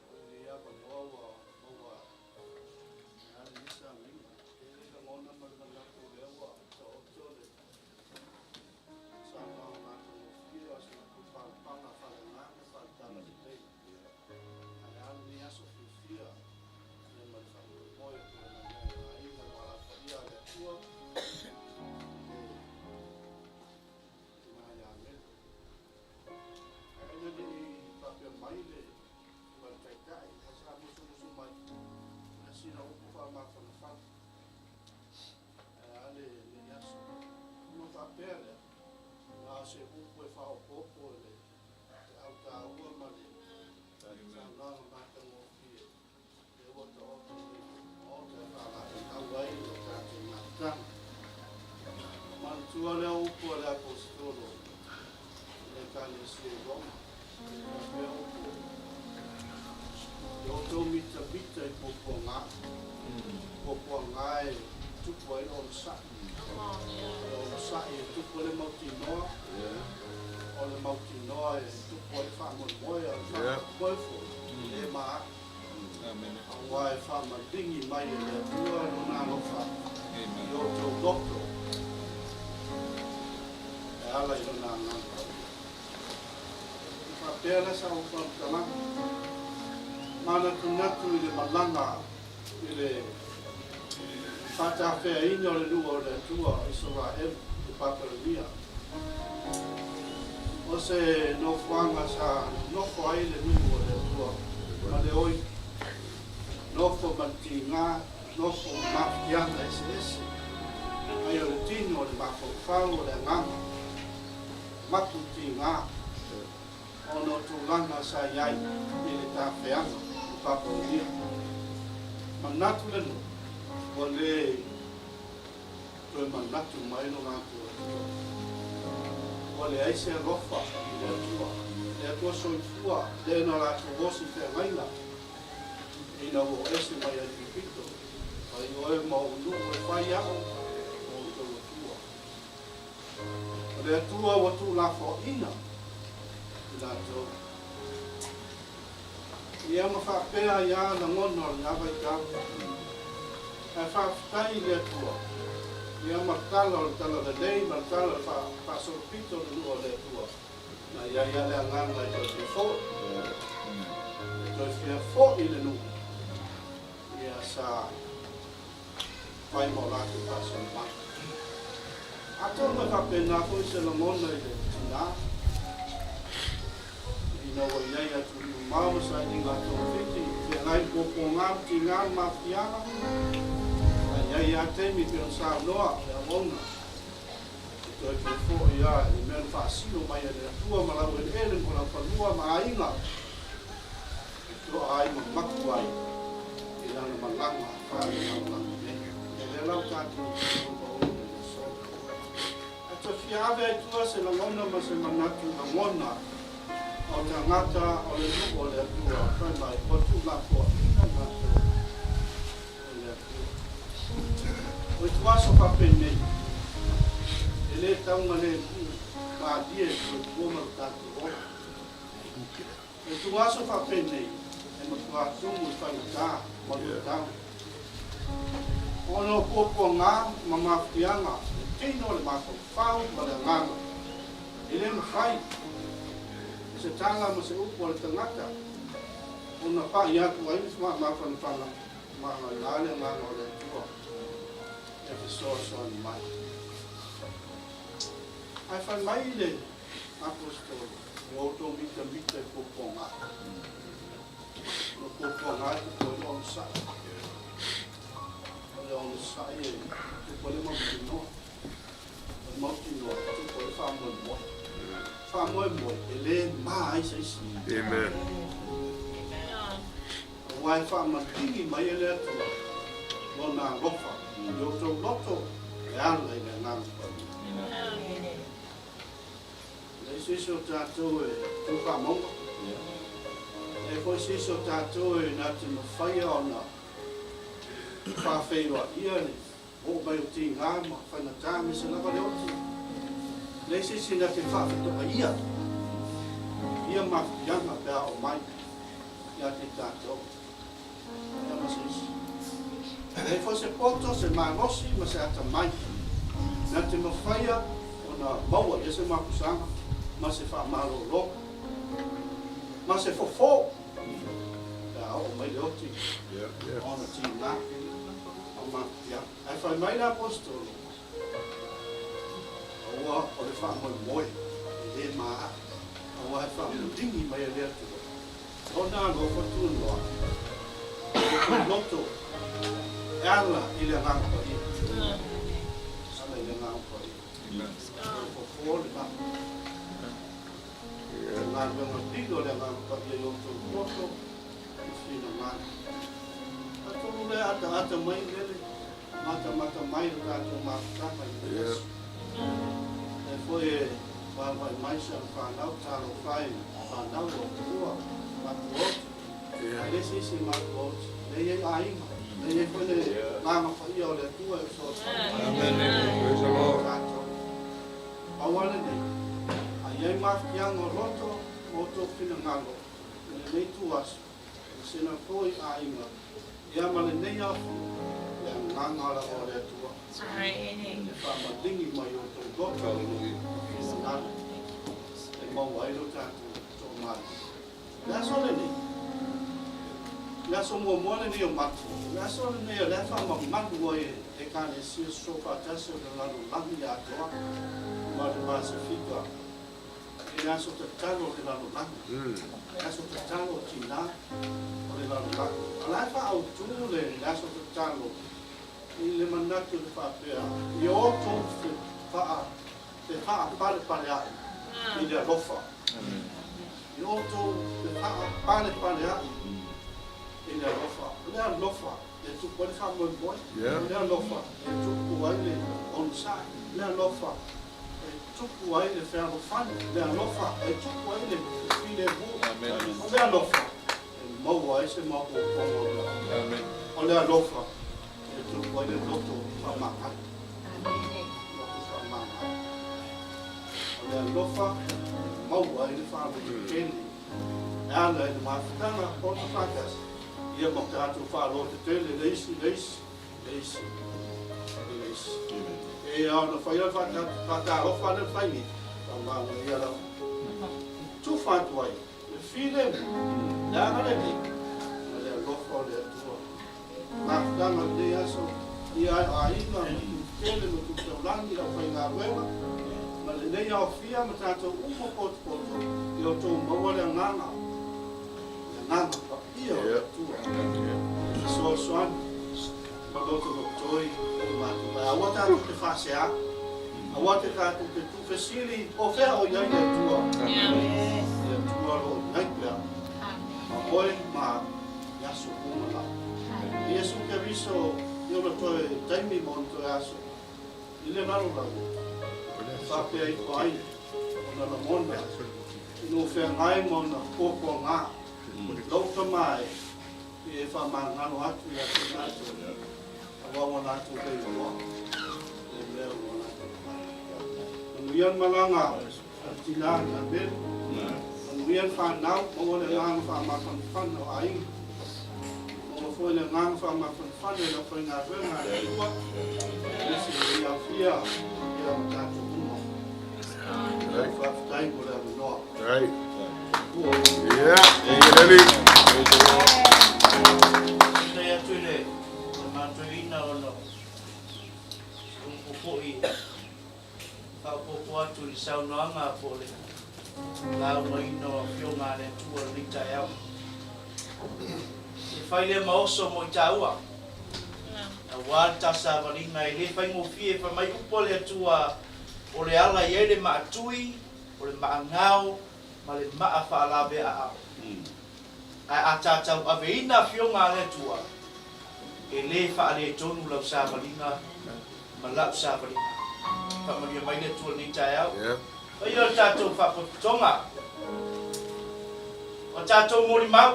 o lenei avanoa ua maua e a lenei sauniga. E le lagona ma le manatu o lea ua taoto le saunoaga matagofie o se latou palapala faaleagaga faale-Talalelei. Ae a lenei aso fiafia ia ma le faamoemoe o tulaga mai i aiga ma alafaia a le Atua i le tina ia Mele. Ae ina ne i faapea mai le Susuga i le Taitai, ae sa musumusu mai na sina upu faamafanafana. Ae a lenei aso. Ona faapea lea, na o se upu e faaopoopo i le feau taua ma le saunoaga matagofie lea ua taoto nei i le Maota e faalaeiau ai le tatou mafutaga. Manatua lea upu a le Aposetolo i le Ekalesia i Roma, e faapea upu, Ia outou mitamita i puapuaga, puapuaga e tupu ai le onosai. O le onosai e tupu ai le mautinoa, o le mautinoa e tupu ai le faamoemoe, a o le faamoemoe foi e le maai. Aua e faamaligi mai e le Atua Lona alofa i outou loto e ala i Lona Agaga Paia. E faapea la sa ou faamatalaga, manatunatu i le malaga i le Faatafeaina o le nuu o le Atua o Isaraelu i Papelonia. O se nofoaga sa nonofo ai le nuu o le Atua ma le oi, nofo ma le tiga, nofo ma mafatiaga eseese, mai o le tino, o le mafaufau, o le agaga, mapu tiga, ona o tulaga sa i ai i le tafeaga i Papelonia. Manatu le nuu, ua le toe manatu mai lo latou Atua. Ua leai se alofa i le Atua, le Atua soifua lea na latou osi feagaiga ina ua o ese mai Aikupito, Fai oe ma ou nuu e fai a'u ma outou Atua. O le Atua ua tuulafoaina i latou. Ia ma faapea ai a lagona o lena vaitau. Ae faafetai i le Atua, ia ma le tala o le talalelei ma le tala o le faasolopito o le nuu o le Atua, na i ai a le agaga e toe fia fo'i, e toe fia fo'i le nuu, ia sa fai ma o latou faasinomaga. Atonu e faapena foi se lagona i le tinā, ina ua i ai atunuu mamao ma sailiga a togafiti, feagai i puapuaga ma tiga ma mafiaga, a i ai lava taimi e pei ona saunoa le auauna, e toe fia foi lava i le mea na faasino mai e le Atua ma laueleele ma laufanua ma aiga, e to'a ai ma mapu ai i lana malaga faale-lalolagi nei. Ia lea la ua tatou tauvaoina i le aso. Ae toe fia ave ai tua se lagona ma se manatu lagona o tagata o le nuu o le Atua fai mai ua tuulafoaina latou e le Atua. O ituaso faapenei, e le taugalemu malie le soifua ma lo tatou ola. E ituaso faapenei, e matuā tumu i faigata ma luitau. Ona o puapuaga ma mafatiaga, le tino, le mafaufau ma le agaga, e le mafai e se tala ma se upu a le tagata ona pa'i atu ai le mafanafana ma agaga le agaga o le Atua e fesoasoani mai. Ae fai mai le Aposetolo, Ua outou mitamita i puapuaga. O puapuaga e tupu ai le onosai. O le onosai e tupu ai le mautinoa. O le mautinoa e tupu ai le faamoemoe. Faamoemoe e le ma ai se isi. Amen. Aua e faamaligi mai e le Atua Lona alofa i outou loto e ala i le Agaga Paia. E leai se isi o tatou e tu faamauga. E leai foi se isi o tatou e na te mafaia ona faafeiloaia le oo mai o tiga ma faigata aemaise lava le oti. E leai se isi na te faafetoaia ia mafutiaga pe a oo mai ia te tatou. Ia ma se isi. E leai foi se poto, se malosi ma se atamai na te mafaia ona maua ia se mapusaga ma se faamalologa ma se fofo pe a oo mai le oti ona tiga ma mafutiaga. Ae fai mai le Aposetolo, Aua o le faamoemoe e le maaa, aua e faamaligi mai e le Atua Lona alofa tunoa i lo outou loto e ala i le Agaga Paia. Ala i le Agaga Paia. O le fofo lena. O le galuega lilo a le Agaga Paia i o outou loto ma finagalo. Atonu lea ataata mai lele matamata mai lo tatou mafutaga i lenei aso. Lea foi e vaavaai mai si ana fanau, talofa e fanau o matua, matuaoti. Ae le se isi matuaoti. Lea e i ai aiga, lea e i ai foi le agaga paia o le Atua e fesoasoani mai. Praise the Lord. Tatou. Pau lava lenei, a i ai mafutiaga o loto ma outou finagalo i lenei ituaso, ma sina foi aiga, ia ma lenei aofia, le agaga lava o le Atua e faamaligi mai i outou loto ma finagalo e maua ai lo tatou toamalie. O le aso lenei, Le aso muamua lenei o Mati, o le aso lenei o lea e faamamalu ai e Ekalesia Sosoofaatasi o le Lalolagi atoa ma le Pasefika i le aso tatalo o le lalolagi, le aso tatalo o tinā o le lalolagi. A o la e faaautu le aso tatalo i le manatu e faapea, ia outou fefaapalepalea'i i le alofa. Ia outou fefaapalepalea'i i le alofa. O le alofa e tupu ai le faamoemoe, o le alofa e tupu ai le onosai, o le alofa e tupu ai le fealofani, o le alofa e tupu ai le filemu, o le alofa e maua ai se maopoopoga o le alofa, o le alofa e tupu ai le loto faamagalo. Loto faamagalo. O le alofa e maua ai le faalototele e ala i le mafutaga poto faatasi ia ma tatou faalotetele le isi le isi le isi i le isi. E ao ona fai le faatalofa lea fai nei, faamagalo lava. Tufa atu ai le filemu, le agalelei ma le alofa o le Atua. Mafutaga o lenei aso, ia aiga ma tutele ma tutaulagi lau faigaluega, ma lenei aofia ma tatou uma potopoto, ia outou maua le agaga, le agaga paia o le Atua. E fesoasoani ma lotolotoi o le matou vai. Aua tatou te faasea, aua te tatou te tuufesili, o fea o i ai le Atua. Le Atua o lo o i ai pea. Ma oe ma au i aso uma lava. Iesu Keriso i ona toe taimi ma ona toe aso i le lalolagi, e faapea ifo ai ona lagona ina ua feagai ma ona puapuaga, lou tama e, i e faamagalo atu ia te latou, aua ua latou le iloa le mea ua latou fai. Manuia le malaga a le tina ia Meli, manuia le fanau, maua le agaga faamafanafana o aiga, maua foi le agaga faamafanafana i le aufaigaluega a le Atua, aemaise lenei aofia ia ma tatou uma. Faafetai mo le avanoa. Yeah, Leli. Faafetai atu i le matoeina ona o se upu foi e faaopoopo atu i le saunoaga po o le laugaina o Afioga a le Atua i lenei taeao. E fai lea ma oso mo i tāua, aua le tasavaliga e le faigofie fai mai upu a le Atua o le ala i ai le maatui, o le maagao ma le maa faalaveaao. Ae a tatau aveina Afioga a le Atua, e le faaletonu lau savaliga ma lau savaliga. Faamanuia mai le Atua i lenei taeao. Paia o le tatou faapotopotoga, o tatou molimau,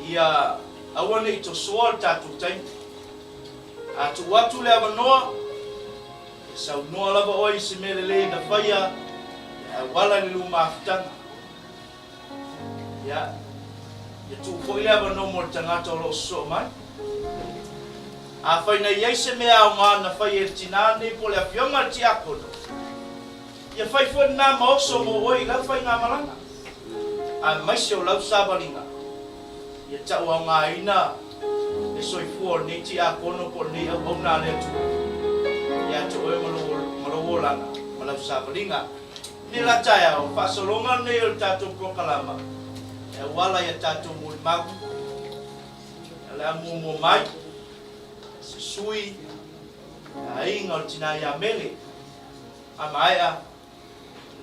ia aua ne i tosoa le tatou taimi. A tuu atu le avanoa, e saunoa lava oe i se mea lelei na faia e auala i le lumafutaga. Ia, ia tuu foi le avanoa mo le tagata o lo o sosoo mai. Afai na i ai se mea aoga na fai e le tinā nei po o le afioga a le tiakono, ia fai foi lena ma oso mo oe i lau faigamalaga, aemaise o lau savaliga. Ia tauaogaina le soifua o lenei tiakono po o lenei auauna a le Atua ia te oe ma lou olaga ma lau savaliga. I le la taeao, faasologa lenei o le tatou polokalama e auala i a tatou molimau. O le a muamua mai se sui aiga o le tina ia Mele. A maea,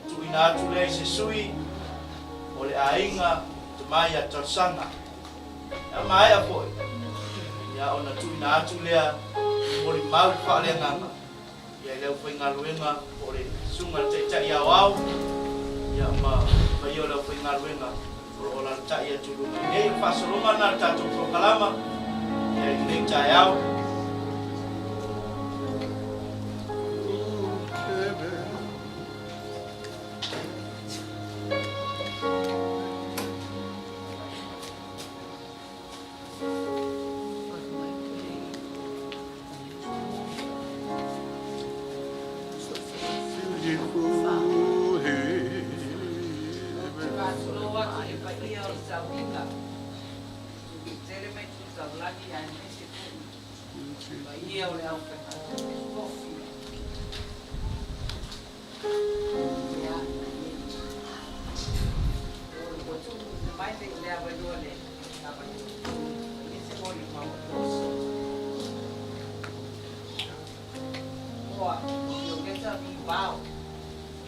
ona tuuina atu lea i se sui o le aiga tama ia Talosaga. A maea foi, ia ona tuuina atu lea i molimau i le faaleagaga ia i le aufaigaluega po o le Susuga i le Taitai Aoao ia ma paia o le aufaigaluega o lo o alaalatai atu i luga i nei. O le faasologa lena o le tatou polokalama ia i lenei taeao. Faatulou atu i le paia paia o le tauiga, tele mai tu taulagi aemaise foi paia o le aufaigaluega tofi. Ia, ua tuuina mai le avanoa le avanoa i se molimau oso. Oa, o leta vi vao,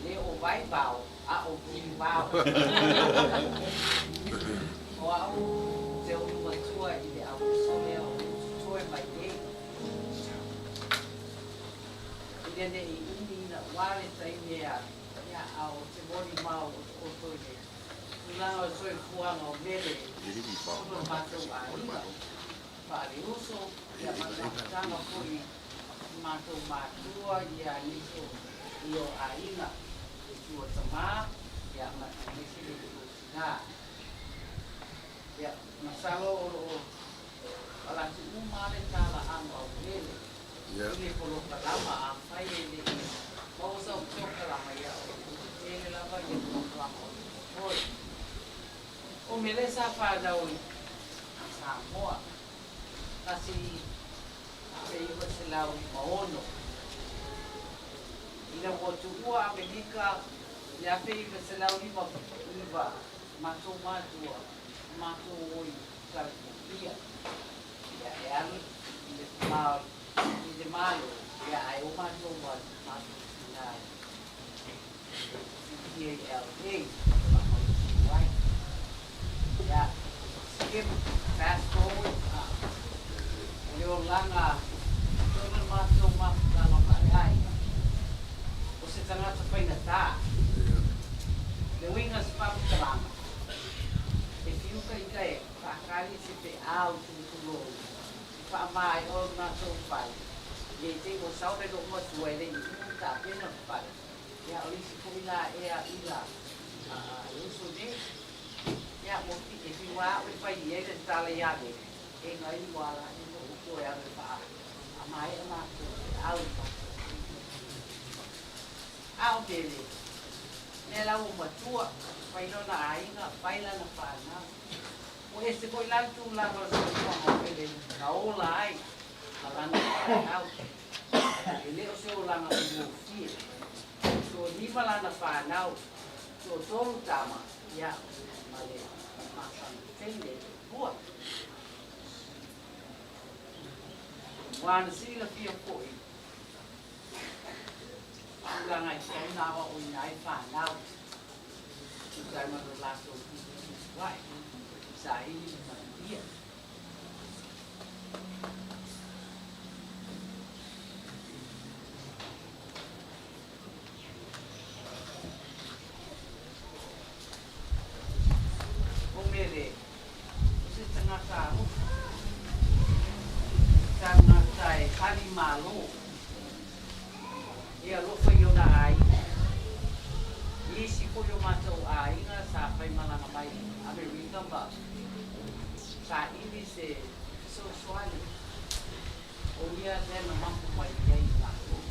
le o vai vao, a o vi vao. O au te ulu matua i le au uso lea o toe mai nei. I le nei umi na wale taimi a ia a o te molimau o toi le tulaga o le soifuaga o mele ona o matou aiga faale-uso ia ma le mafutaga foi i matou matua ia nisi o i o aiga le tua tamā ia ma aemaise le tua tinā. Ia masalo o lo o alatu uma le talaaga o mele i le polokalama afai e le i maua sau polokalama ia o tele lava ia polokalama o le totoe. O mele sa fanau i Samoa 1956 ina ua tuua Amerika i le 1959 matou matua matou o i California ia e alu i le i le Malo ia ae o matou ma matou tina i fitifia i LA faamautu ai ia skip fast forward o le olaga tonu le matou mafutaga faaleaiga o se tagata faigata le uiga o se faamatalaga e fiuka ita e faakali se feau tulutulou e faamaea o le matou fale i le te ua sau le loo matua e le i uma ona tapena le fale ia o le isi foi la ea ila le uso nei ia ua e fiu lava au e fai i ai le tala ia Mele e gai ua ala e loo toe alu e faa faamaea matou feau i matou a o Mele lea la ua matua fai lona aiga fai lana fanau ua ese foi la le tulaga o le soifuaga o Mele na ola ai ma lana fanau e le o se olaga faigofie toalima lana fanau toatolu tama ia ma le masana teine lua. Ua na silafia foi tulaga e tatau ona aoaoina ai fanau tusa ai ma lo latou tuutuua'i saili le manuia. O Mele, o se tagata alofa, tagata e kali malo, e alofa i ona aiga. I isi foi o matou aiga sa faimalaga mai Amerika ma saili se fesoasoani o ia lea na mapu mai ai i matou.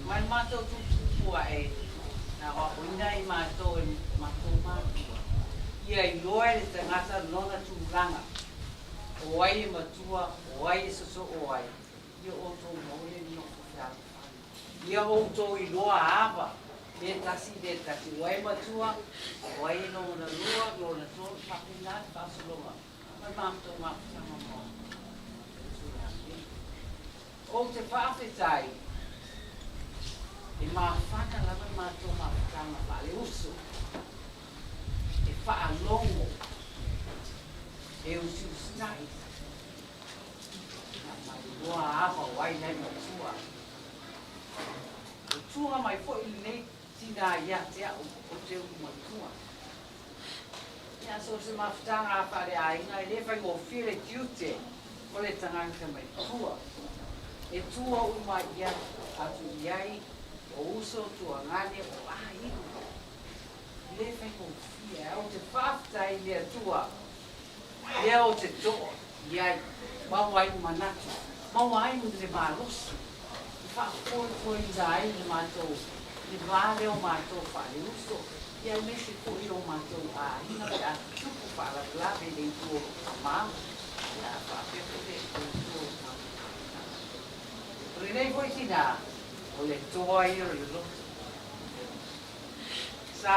Mai le matou tuputupu ae na aoaoina ai matou e matou matua ia iloa e le tagata lona tulaga, o ai e matua, o ai e sosoo ai, ia outou maua le nofo fealofani. Ia outou iloa ava le tasi i le tasi, o ai e matua, o ai e lona lua, lona tolu, faapena le faasologa ma le matou mafutaga ma tulaga nei. Ou te faafetai e mafana lava le matou mafutaga faaleuso e faalogo, e usiusitai na mailoa ava o ai nai matua. Ua tua mai foi lenei tinā ia te au o te ulu matua. Ia so se mafutaga a faaleaiga e le faigofie le tiute o le tagata mai tua. E tua uma ia atu i ai o uso, tuagane, o aiga. E le faigofie ae ou te faafetai i le Atua lea ou te toa i ai, maua ai le manatu, maua ai le malosi e faafoefoeina ai le matou, le va lea o matou faaleuso, ia aemaise foi o matou i le itu o lou tamā, ia a faapea foi le itu o le matou tina. O lenei foi tinā, o le toa ia o le loto. Sa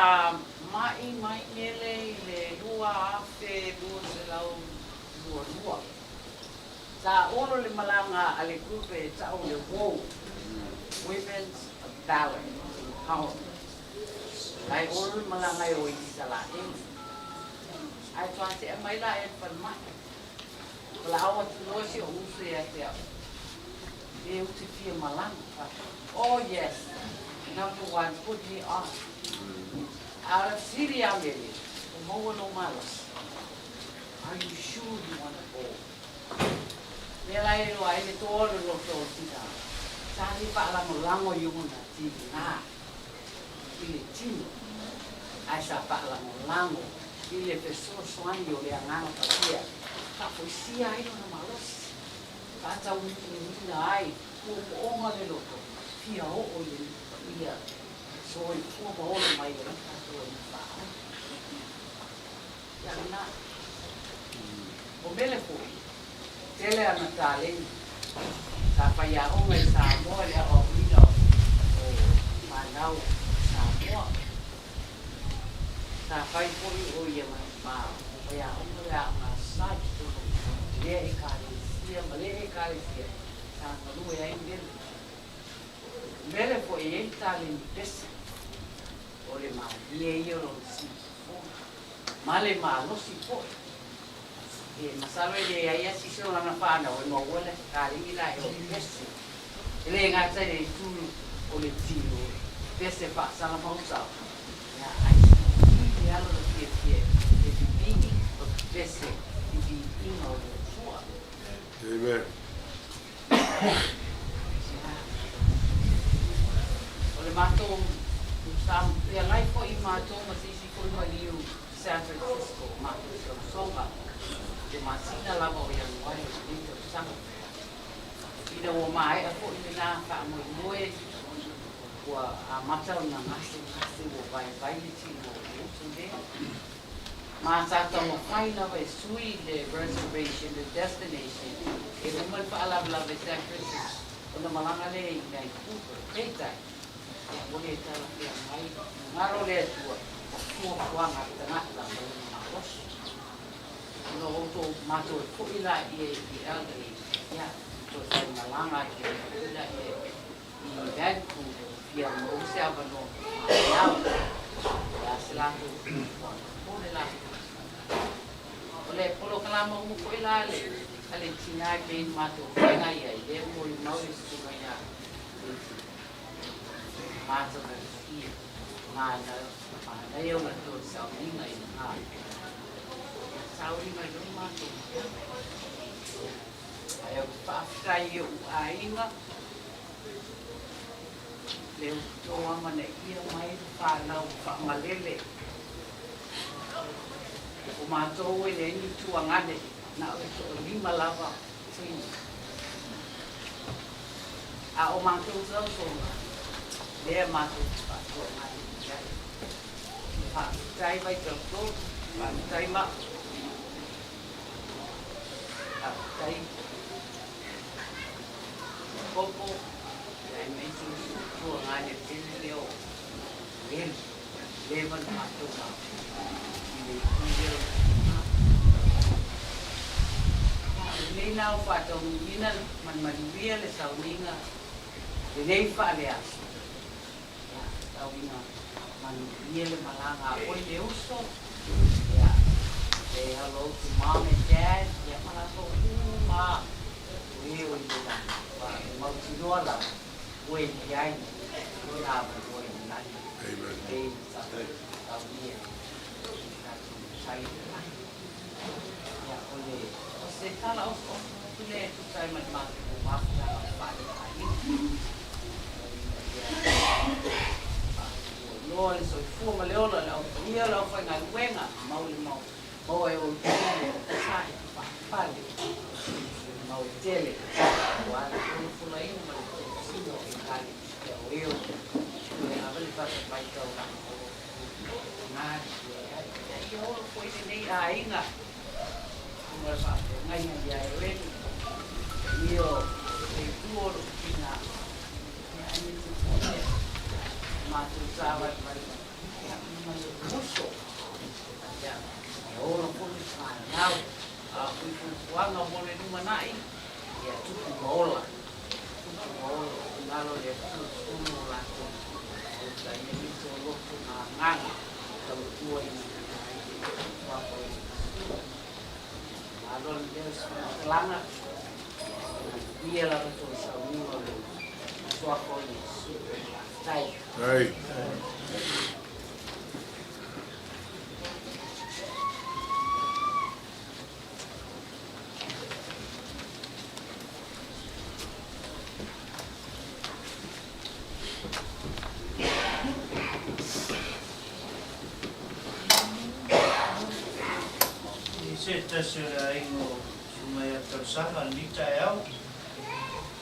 ma'i mai Mele i le 2222. Sa olo le malaga a le group e ta'u o le WOW, Women's of Valor Empowerment. Ae olo le malaga e o i Isalaelu. Ae toa te'a mai la ea le falemai. Valaau atu loa si o'u uso ia te a'u, Pe ou te fia malaga. Oh yes, number one, put me on. A o le fesili ia Mele, Ua maua lou malosi? Are you sure you wanna go? Mea la e iloa ai le toa o le loto o tina, sa le faalagolago i ona tina i le tino, ae sa faalagolago i le fesoasoani o le Agaga Paia, faafoisia ai lona malosi, faataunuuina ai moomooga le loto, fia oo i le Alii Paia, soifua ma ola mai ai tatou Alii Faaaoga. Ia lena. O Mele foi, tele ana taleni. Sa faiaoga i Samoa i le aoaoina o fanau Samoa. Sa fai foi o ia ma faiaoga le aoga sa i totonu o lea Ekalesia ma lea Ekalesia sa galue ai Mele. O Mele foi e i ai le taleni pese, o le malie ia o lona siufofoga ma le malosi foi. E masalo e leai lava se isi o lana fanau e maua le taleni la e o le pese. E le gata i le itu o le tino, pese faasala-mausau, ia, ae silisili lava lona fiafia e pipii ma pepese i viiga o le Atua. Amen. O le matou sa feagai foi matou ma se isi foi maliu i San Francisco, matou tausoga i le masina lava o Ianuari o lenei tausaga. Ina ua maea foi lena faamoemoe, ua amata ona gasegase, ua vaivai le tino o le uso lea. Ma sa taumafai lava e sui le reservation, le destination, e uma le faalavelave i San Francisco, ona malaga lea i Vancouver. Peitai, ia ua le talafeagai, galo le Atua, o fuafuaga a le tagata ma lona malosi. Ona outou matou e foi laia i LA, ia, toe fai malaga atu ai foi laia i Vancouver, fia maua se avanoa mo fanau. O le a se latou fuafuaga po le latou tulaga. O le polokalama uma foi la a le tina e pei ona matou feagai ai, lea ua molimau le susuga ia Betty, matagofie, manaia ona toe sauniga i lena sauni mai loa matou malaga. Ae ou te faafetai i ou aiga, Le outou amanaia mai le fanau faamalele. O matou e leai ni tuagane, na o le toalima lava teine. A o matou tausoga, lea matou te faatuagane i ai. Faafetai Vaitautolu, faafetai Ma'u, faafetai. Popo, aemaise o si tuagane tele lea o Meli, leva na matou mafuta i le itu lea o le tina. O lenei la o faataunuuina ma le manuia le sauniga lenei faaleaso, ia, tau ina manuia le malaga a oe le uso, ia, say hello to mom and dad, ia ma latou uma. O e o i le lagi, ua e mautinoa lava ua e i ai lona avanoa i le lagi. E saunia i tatou tai i le lagi. Ia, o le, o se tala osooso atu lea e tusa ai ma le matou mafutaga faale-aiga. Ina ia faatuanoa le soifua ma le ola o le au paia o le aufaigaluega, mau le mau. Maua e outou le sae faapale le mau tele aua le folafolaina ma le tausiga o Ekalesia o e o toe ava le fata vaitaulaga o lo o galulue ai. Ia olo foi lenei aiga Susuga i le Faafeagaiga ia Eleni, i o le itu o lou tina, ia aemaise foi le matou savaivaiga, ia ma lou uso, ia e ola foi le fanau, a o fuafuaga mo le lumanai, ia tupu ma ola, tupu ma ola, finagalo o le Atua i totonu o latou maota, aemaise o loto ma agaga e tautua ina ai le Papa o Iesu. Malo le leo i se faamatalaga, ia manuia lava tou sauniga o le Suafa o Iesu. Faafetai. I se tasi o le aiga o Susuga ia Talosaga lenei taeao,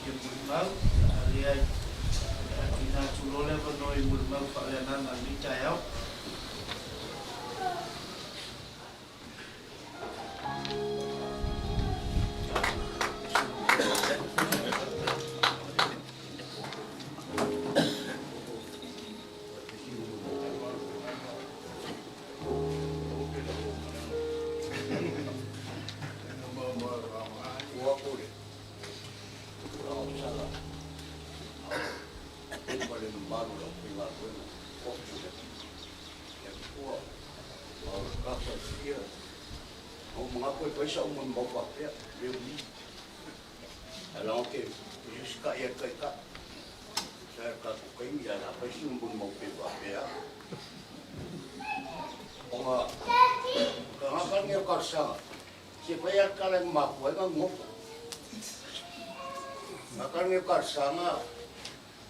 ia molimau, a leai, a tuuina atu loa le avanoa i molimau faaleagaga lenei taeao.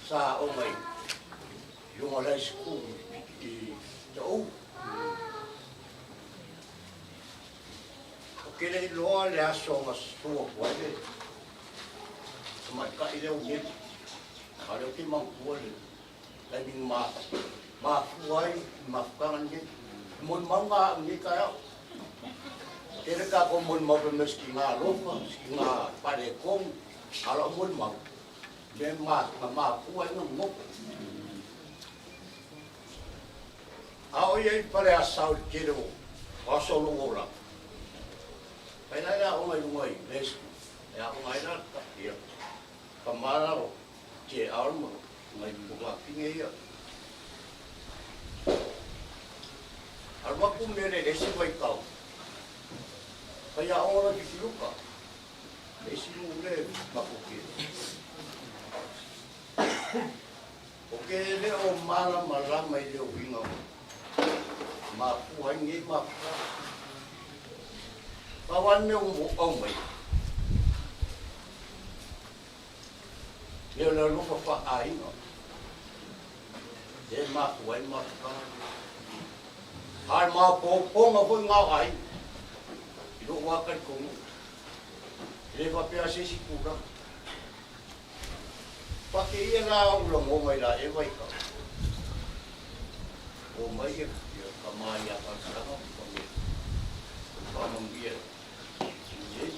Sa aoga i luga o le high school i Taʻu. Ou te le iloa le aso na susu atu ai le tamaitai lea o Meli. A o lea ou te manatua le taimi na mafua ai le mafutaga lenei. E molimau na au i lenei taeao. Tele tatou molimau fai mai o se tiga alofa, se tiga faaletonu, a o lau molimau, mea na mafua ai ona nonofo. A o i ai i Faleasa i le tele o aso o lou olaga, fai la le aoga i luga i Leslie, e aoga ai la ia tama la o JR ma nai tungafine ia. Alu atu mele i le isi vaitau, fai aoga loa i Pikiluka. Le isi nuu le makoke. O ke le o malamalama i le uiga o mafua ai nei mafua. Pau lava le mea ua ou aumai, mea o le alofa faa-aiga e mafua ai le mafutaga. A o le maopoopoga foi lena o aiga i lou lava talitonuga. E le faapea se isi tulaga. Pake ia la ou lagona i la Eva i ka o mai ia ka ma ia Talosaga ma me faamanuia i nei.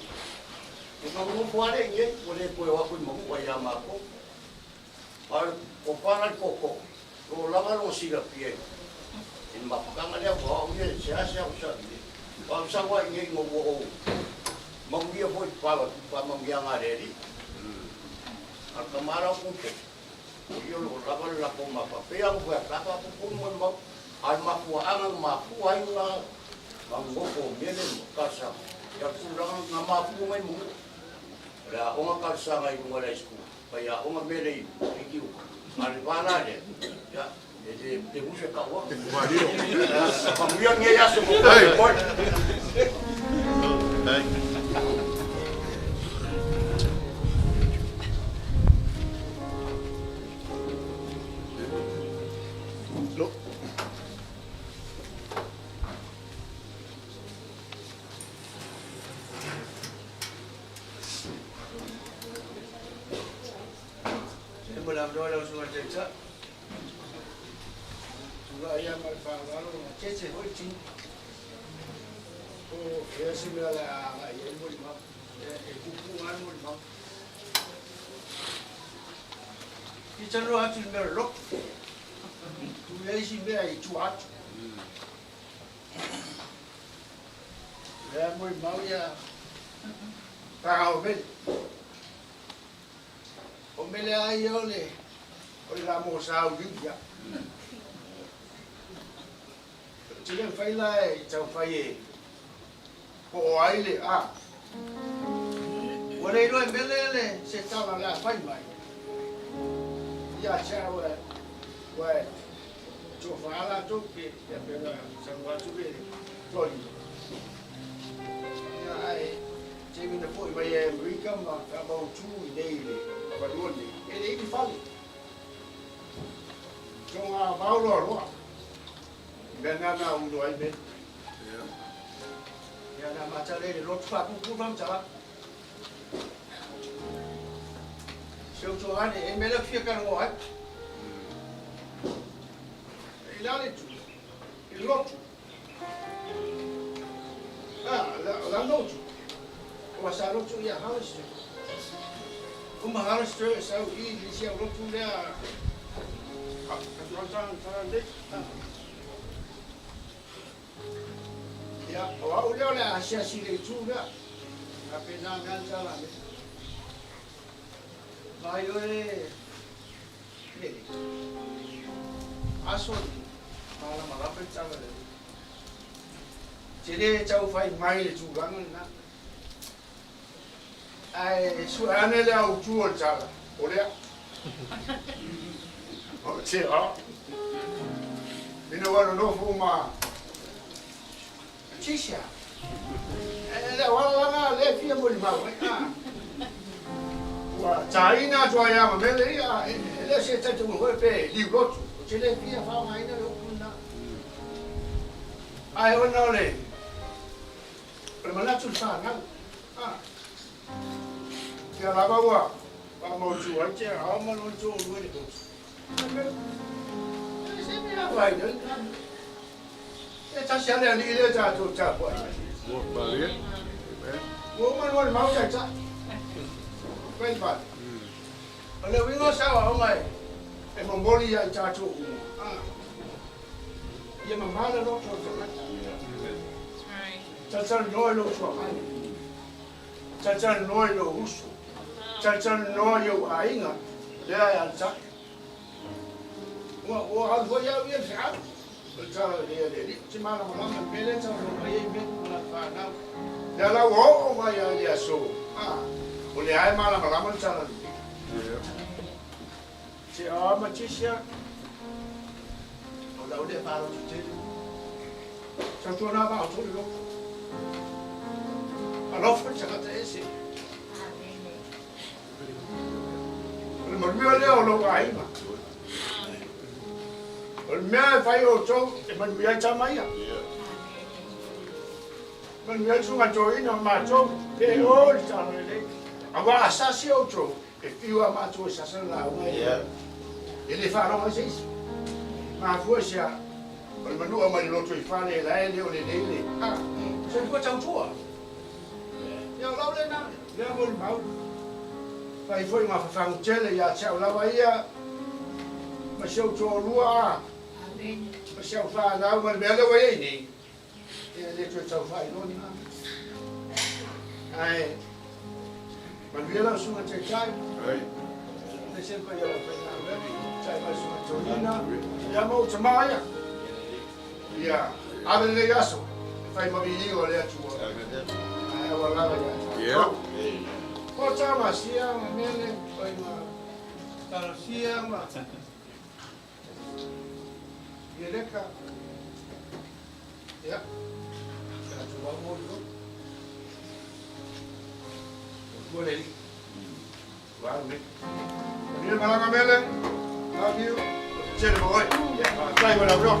E nonofo lava le i nei, ua le toe o atu i Manua ia matou. A o pala le tootoo, o lo lava lona silafia i le mafutaga lea ua au ia seasea ou sau i nei. Aua ou sau lava i nei ina ua ou manuia foi i faamanuiaga a le Alii. A o le tama la o Kupe, o ia o lo o lava le latou mafaufau. Pei lava ona fai atu, sa faapuupuu le molimau, a o le mafuaaga na mafua ai ona nonofo o Mele ma Talosaga, ia o le tulaga na mafua mai Manua. O le aoga Talosaga i luga o le high school, Faiaoga mele i Fitiuta, a o le va la lea, ia, e le te uso e kau atu. Manuia lenei aso mo koe. Se mo le avanoa lau Susuga i le Taitai. Tulai lava ma le faaaloalo, na tete foi le tino. Po o fea se mea o le a agai i ai. molimau. E puupuu lava le molimau. Fia talanoa atu i le mea o le lotu. Tuu i ai isi mea i tua atu. O lea e molimau ia Paga o Mele. O mele lava ia o le o le la mo sauliuli lava. Ou te le mafai la e taumafai e po o ai le a. Ua le iloa e mele le se tala o le a fai mai ia te au aua e toafa latou pe ia pe ona saunoa atu le toalima. Ia ae taimi na foi mai ai Amerika ma faamautu i nei i le fanua nei, e leai ni fale. Tonga vao loaloa. Mea na na ulo ai mele. Ia na amata lea i le lotu faapuupuu le faamatalaga. Si ou toa-ane, e mea lea ou te fia talanoa ai. I le a le itu? I le lotu. A, o le a lotu? Aua sa lotu ia Hollister. Uma Hollister e sau i i le isi au lotu lea Ia, o au lea o le a asiasi i le itu lea. Faapena mea le tala a Mele. Vaai oe Mele, aso nei, malamalama le tala lea. Te le tau fai mai le tulaga lena. Ae sue ane le autu o le tala, o lea. O te a. Ina ua nonofo ma Patricia. E le auala lana lea fia molimau ai. A. Ua taina atu ai lava ma mele ia, e le o se talitonuga foi pe liu lotu. Ou te le fia faaaogaina le upu lena. Ae ona o le O le manatu i le fanau. A. Ia lava ua faamautu ai te ao ma lona toalua i le lotu. E se mea lava ai nei. E tasi lava le Alii lea tatou tapuai ai. Ua malie. Ua uma noa le mau taitai. Fai le vale. O le uiga o se aoaoga e momoli ia i tatou uma. A. Ia mamala le loto o le tagata. Talatalanoa i lou tuagai. Talatalanoa i lou uso. Talatalanoa i ou aiga lea e alatai. Ua ua alu foi au ia i le feau. O le tala lea le alii. Ou te malamalama i le mea lea e talanoa mai ai mea ma lana fanau. Lea la ua oo mai lava i le aso, a, o lea lava e malamalama le tala lelei. Te a ma tisia, o lau lea fa'aloto tele. Tautuana ma outou le loto. Alofa le tagata ese. O le manuia lea o lou aiga. O le mea e fai outou e manuia ai tama ia. Manuia ai le susuga toeaina ma matou, pe o le tala lelei. Aua a sasi outou, E fiu a matou e sasa le lauga ia. E le faalogo ai se isi. Mafua i se a? O le manua mai le loto i fale e lae le o lelei le a. Soifua tautua. Ia o lau lena, lea molimau. Fai foi ma fafagu tele ia te au lava ia ma si ou toalua a. Ma si au fanau ma le mea lea ua i ai nei. Ia e le toe tau faailoa ni mea. Ae manuia lau susuga Taitai. Aemaise le paia o lau faigaluega. Tai mai susuga Toeaina. Ia ma ou tama ia. Ia ave lenei aso e fai ma viiga o le Atua. Ae aua lava ia tatou. O tama sia ma mele oi ma talosia ma Ieleka. Ia. Tatou au mo i Tua le alii. Ua alu nei. Manuia le malaga mele. Love you. Tele mo oe. Ia, faafetai mo le avanoa.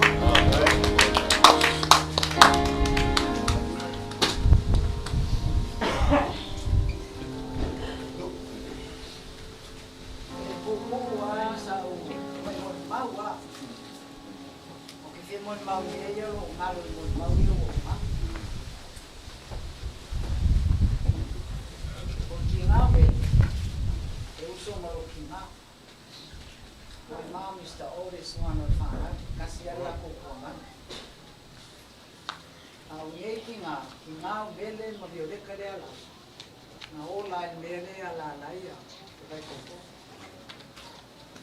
E puupuu lava sau molimau a. O ke fia molimau nei ia o lo o galo i molimau ia ua uma atu. lenei kiga kiga o Mele ma Violeta lea la na ola ai le mea lea alala ai le Vaikaukoko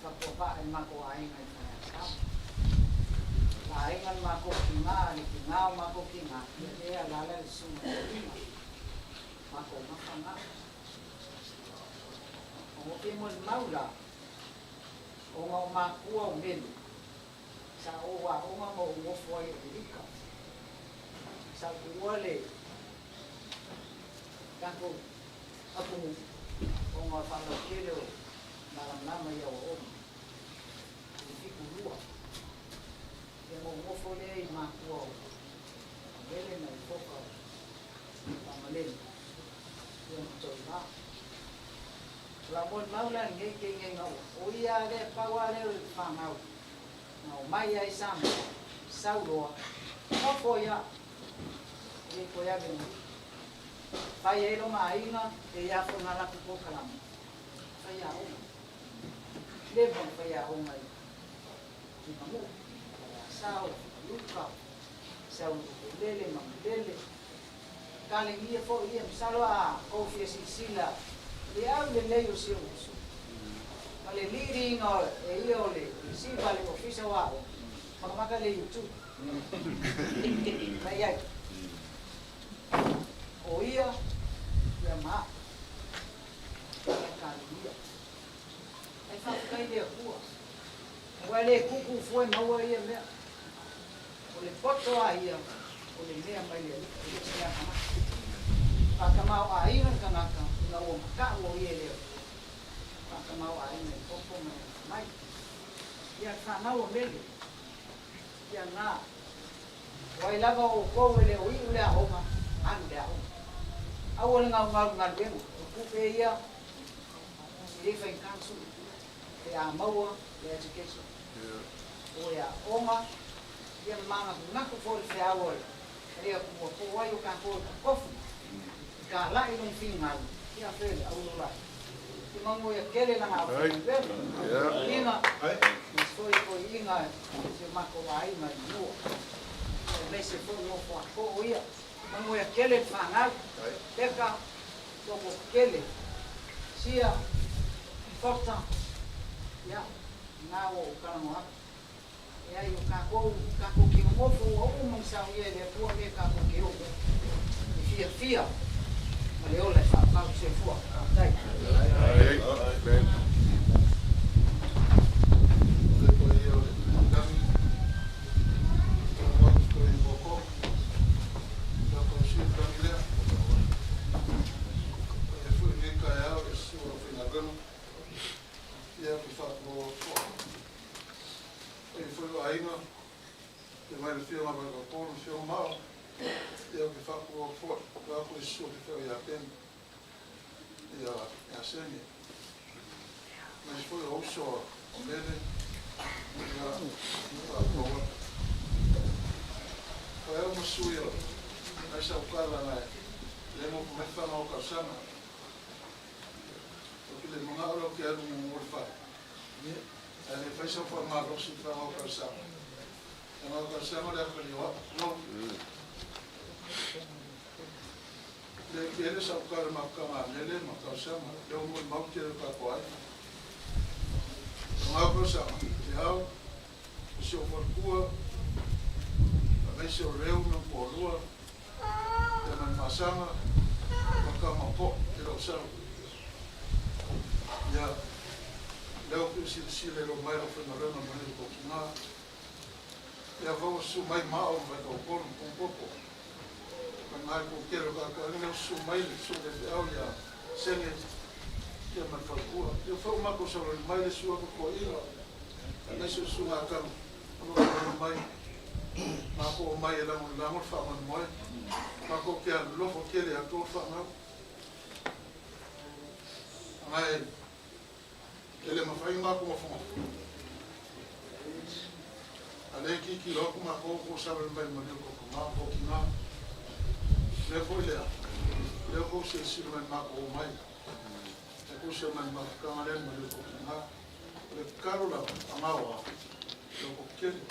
faatoa vaa i makou aiga i Faleaseā. La aiga le makou kiga le kiga o makou kiga ia lea alala le susuga i toeaina makou gafa ga. O fia molimau la ona o makua o Mele sa ou aoga ma ou nofo ai i Amerika. Sa ou tuua le tatou atunuu ona o le faalautele o malamalama i aoaoga i le 72. Ia ona ou nofo lea i matua o Mele ma le Foka o Fagalele ia ma Toivā. O lau molimau la lenei teine ina ua o ia lea pau lava lea o le fanau na omai ai Samoa, sau loa, nofo ai lava, e le toe ave i Fai ai lona aiga e ia foi na latou polokalame, faiaoga. Leva ona faiaoga i Timanuu, Faleasa, Faiuka, sau i Lele ma Malele. Talegia foi ia, masalo a tou fia silasila i le aulelei o si ou uso ma le liliina e ia o le receiver a le Ofisa o Aoga, makamaka le YouTube. Mai ai. O ia, ia ma a'u. Ia talegia. Ae faafetai i le Atua. Aua e le tutu fua e maua ia mea. O le poto a ia, o le mea mai le Alii, e le o se mea tagata. Faatamaoaiga le tagata ina ua mata'u o ia e le Atua. Faatamaoaiga i le poto ma le atamai. Ia le fanau o Mele, ia na. O ai lava o outou e le o iu le aoga, alu le aoga. Aua le gaugau i galuega, o tupe ia e le faigata ona sui pe a maua le education. O le aoga, ia manatunatu foi le feau a le Atua po o ai o tatou e totofi i talai lona finagalo, ia fe le aulo lai. Te manuia tele lana aufaigaluega. Inga, aemaise foi toeaiina si o matou aiga i Manua. Aemaise foi nofo a too ia. Manuia tele le fanau. Peka, toto tele. Sia, Fota, ia, na ua ou talanoa atu. Leai, o tatou, tatou te nonofo ua uma ona saunia e le Atua mea tatou te o i ai. E fiafia ma le ola e faapau. Soifua. Faafetai. O le paia o le lagi, o atu toe i Moko, ia tausia le lagi lea. Paia foi lenei taeao i le susu o le aufaigaluega, ia ke faatulou atu foi. Paia foi o aiga, ia mai le afioga ia Vaikaupolu, le afioga Mao, ia ke faatulou atu foi, vaeatu le susu o le faifeau ia Peni, ia ia Sene. Aemaise foi o uso a Mele, ia faatulou atu. Faaiu ma sui o nai saukala na le moku mai whanga o kausaga. Ou te le manao lea ou te alu muamua i le fale. Ae le fai sau faamalosi i le whanga o kausaga. Whanga o kausaga o le akali o au. No. Le kele saukala ma kanga a Mele ma kausaga. Lea ua molimau tele o tātou aiga. Whanga o kausaga, te au, o si ou faletua, aemaise o Leo ma Pualua, ia ma le Masaga, ma Kama poʻi e lou sau. Ia, lea ou te silasila i lou mai lau faigaluega ma le kokiga. Ia fau susu mai ma au ma Vaikaupolu ma Pumapopo. Ma ngai kou tele o tatou aiga lea ua susu mai le susu le feau ia Sene ia ma le faletua. Ia fau matou saolali mai le susu atu toeaina aemaise o le susuga a Tama o lo o saolali mai. Matou omai e lagolago le faamoemoe. Matou te alolofa tele ia outou le fanau. Ae e le mafai ona matou nofonofo. A lea e tilotilo atu matou ua savalivali mai ma le kokoga ma kokiga. O le mea foi lea, o lea ua outou silasila mai i le matou omai. E tusa ma le mafutaga lea ma le kokiga. O le tatalo lava, a gaoa, loto tele.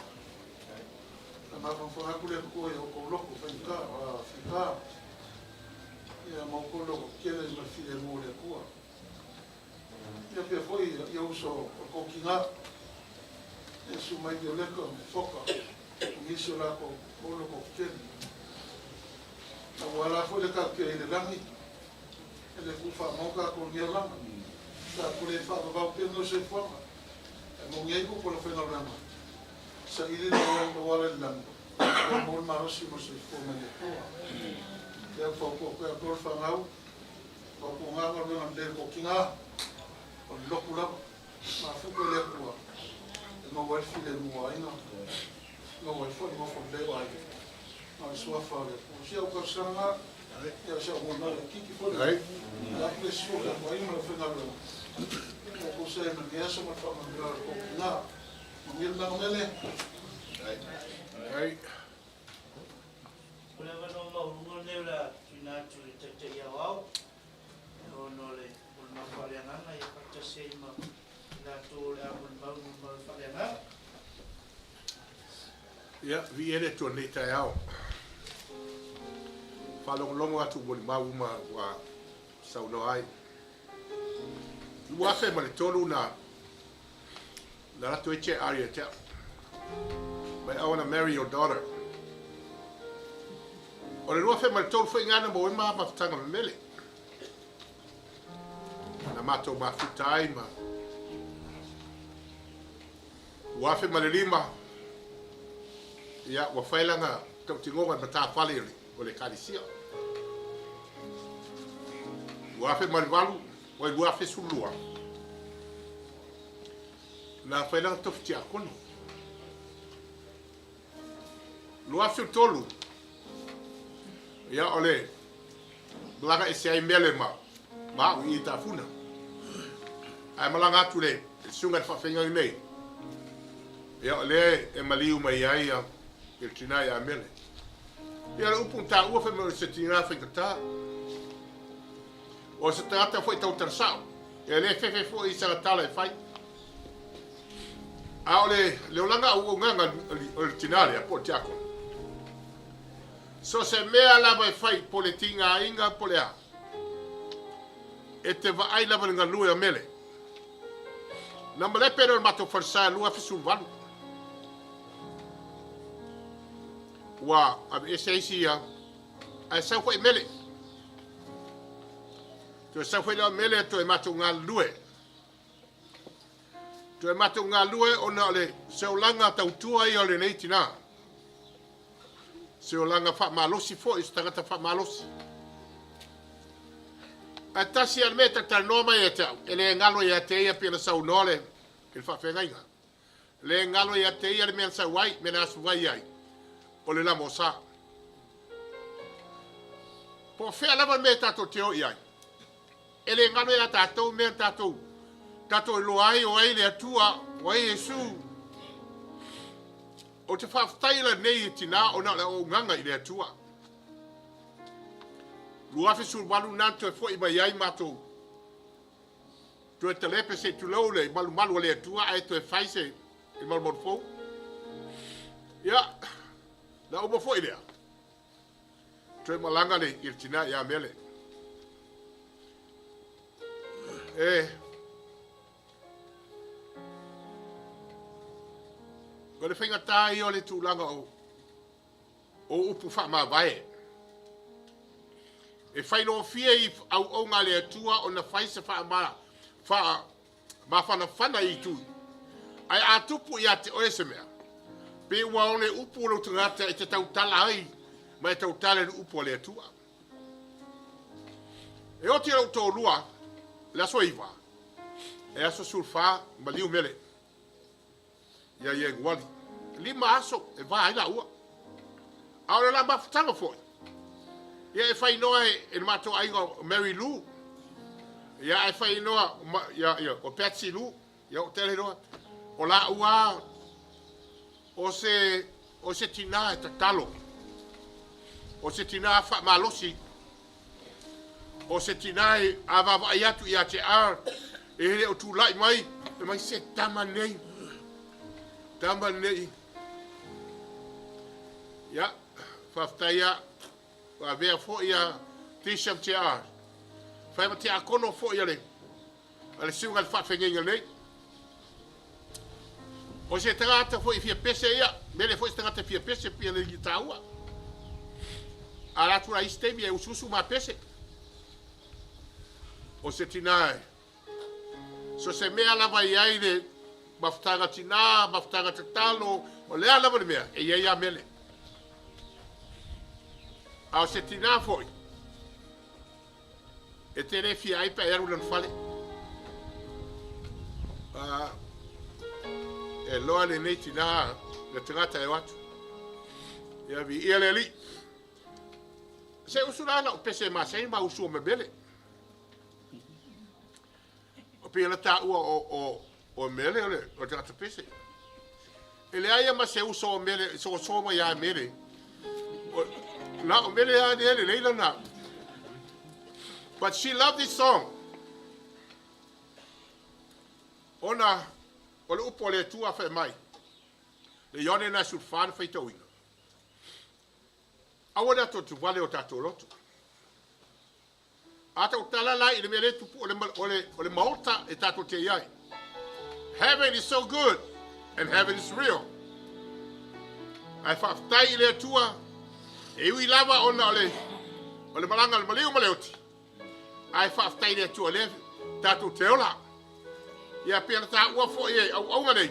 Le mafanafana atu le Atua i outou loto faigata, fita, ia ma outou loto tetele ma le filemu o le Atua. Ia pea foi ia uso o le kokiga, ia susu mai Violeta ma Foka ma nisi o latou ou loto tetele. Aua la foi le tatou te i le lagi, e le tuufaamau tatou i lenei olaga. Tatou le faavavau pea lenei soifuaga, ae moni ai upu a le aufaigaluega, Saili lou ala i le lagi, ia maua le malosi mo le soifua mai le Atua. Lea ua fautua atu ai le fanau, fautuaga galuega lelei a le toatiga, o le lotu lava, mafuta i le Atua, e maua ai le filemu o aiga, maua ai foi le nofo lelei o aiga, ma o le suafa o le Atua. Si au talosaga, ia o si au molimau laitiiti foi, le atu le susu o le tatou aiga ma le aufaigaluega, ia outou seai ma lenei aso ma le faamanuia o le toatiga. Manuia le maga mele. Ai. O le avanoa maualuga lenei o le a tuuina atu i le Taitai Aoao ona o le molimau faaleagaga ia faatasi ai ma i latou o le a molimau i molimau faaleagaga. Ia, viia le Atua i lenei taeao. Faalogologo atu i molimau uma ua saunoa ai. 2003 na na alu atu ai JR ia te au. Mai I wanna marry your daughter. O le 2003 foi gana mo e ma mafutaga ma mele. Na matou mafuta ai ma 2005 ia ua fai lana tautinoga i matafale o le Ekalesia. 2008 oi 2012 na fai lana tofi tiakono. 2003 ia o le malaga ese ai mele ma ma au i Tafuna. Ae malaga atu le susuga i le faafeagaiga nei. Ia o lea e maliu mai ai ia le tina ia Mele. Ia le upu na taua fai mai o se tina faigata. O se tagata foi tautala sao. E le fefe foi i sana tala e fai. A o le, le olaga auaunaga o le tina lea, po o le tiakono, so se mea lava e fai, po o le tigaina, po o le a, e te vaai lava i le galue o Mele. Na malepe lea o le matou falesa e 2018. Ua aveese isi ia, ae sau foi Mele. Toe sau foi lea o Mele toe matou galulue. Toe matou galulue ona o le seolaga tautua ia o lenei tina. Seolaga faamalosi foi, se tagata faamalosi. Ae tasi lava le mea e talatalanoa mai ia te au, e le galo ia te ia pei ona saunoa le, le faafeagaiga. E le galo ia te ia le mea na sau ai, mea na asu ai ai, o le lamosa. Po o fea lava le mea e tatou te o i ai, e le galo ia tatou mea na tatou, tatou iloa ai o ai le Atua, o ai Iesu. Ou te faafetai lenei tinā ona o le auaunaga i le Atua. 2018 na toe foi mai ai matou toe talepe se i tulou le malumalu o le Atua ae toe fai se i malumalu fou. Ia, na uma foi lea. Toe malaga le i le tinā ia Mele. E, o le faigata ia o le tulaga o o upu faamavae. E failofie i auauga a le Atua ona fai se faama, faa, mafanafana i itu, ae a tupu ia te oe se mea, pe ua one upu o lou tagata e te tautala ai ma e tautala i le upu a le Atua. E oti lou toalua le aso 9, e aso 14 maliu mele ia Ianuari. 5 aso e va ai laua. A o le la mafutaga foi, ia e fai noa e le matou aiga o Mary Lou. Ia e fai noa ia, ia, o Patsy Lou. Ia o tele noa. O laua o se, o se tinā e tatalo. O se tinā faamalosi. O se tinā e a vaavaai atu ia te a e le o tulai mai, e mai se tama nei. Tama nei. Ia, faafetai lava. Ua avea foi a Bishop JR. Fai ma tiakono foi a le a le susuga i le faafeagaiga nei. O se tagata foi e fia pese ia, mele foi se tagata e fia pese pia le taua. A la atu la isi taimi e usuusu ma pese. O se tinā e. So se mea lava i ai le mafutaga tinā, mafutaga tatalo, o le a lava le mea, e i ai a mele. A o se tinā foi, e te le fia ai pe a e alu i lona fale. A, e loa lenei tinā le tagata e o atu. Ia viia le Alii. Se usu la lau pese masani ma usu o memele. O pei ona taua o, o, o mele o le, o le tagata pese. E leai a ma se uso o mele, so so mai a mele. O, na o mele a ne le leila na. But she loved this song. Ona, o le upu o le Atua fai mai. Le Ioane na sulfa na faitauina. Aua le atuatuvale o tatou loto. A tautala la i le mea lea e tupu o le, o le, o le maota e tatou te i ai. Heaven is so good and heaven is real. Ae faafetai i le Atua, e ui lava ona o le, o le malaga a le maliu ma le oti, ae faafetai i le Atua lea tatou te ola. Ia pei ona taua foi e auaunga nei,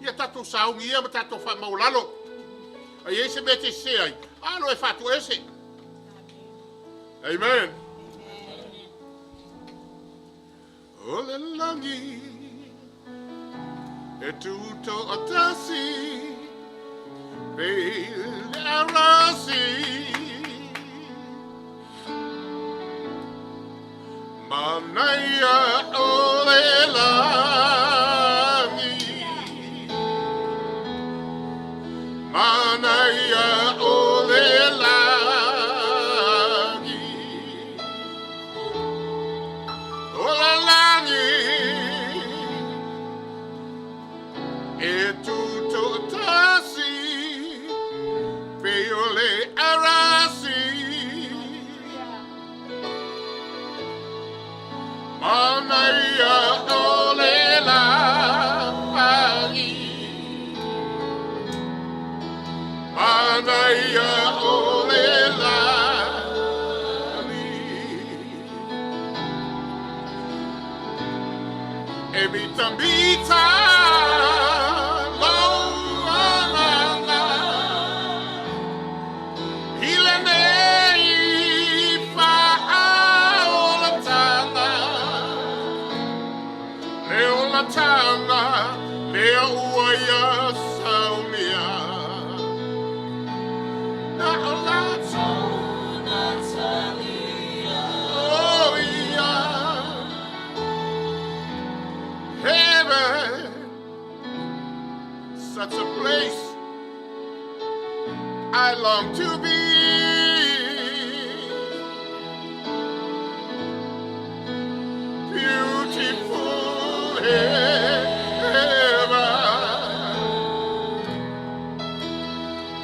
ia tatou sauni ia ma tatou faamaualalo. A i ai se mea e te sese ai, alo e faatuese. Amen. O le lagi e tutoatasi pei le arasi Manaia o le lagi Manaia o le lagi O le lagi E tutoatasi Pei o le arasi Manaia o le lagi Manaia o le lagi E mitamita lou agaga I lenei faaolatanga, le olatanga lea ua ia saunia. Na o latou Oh, yeah. Heaven, such a place I long to be. Beautiful heaven.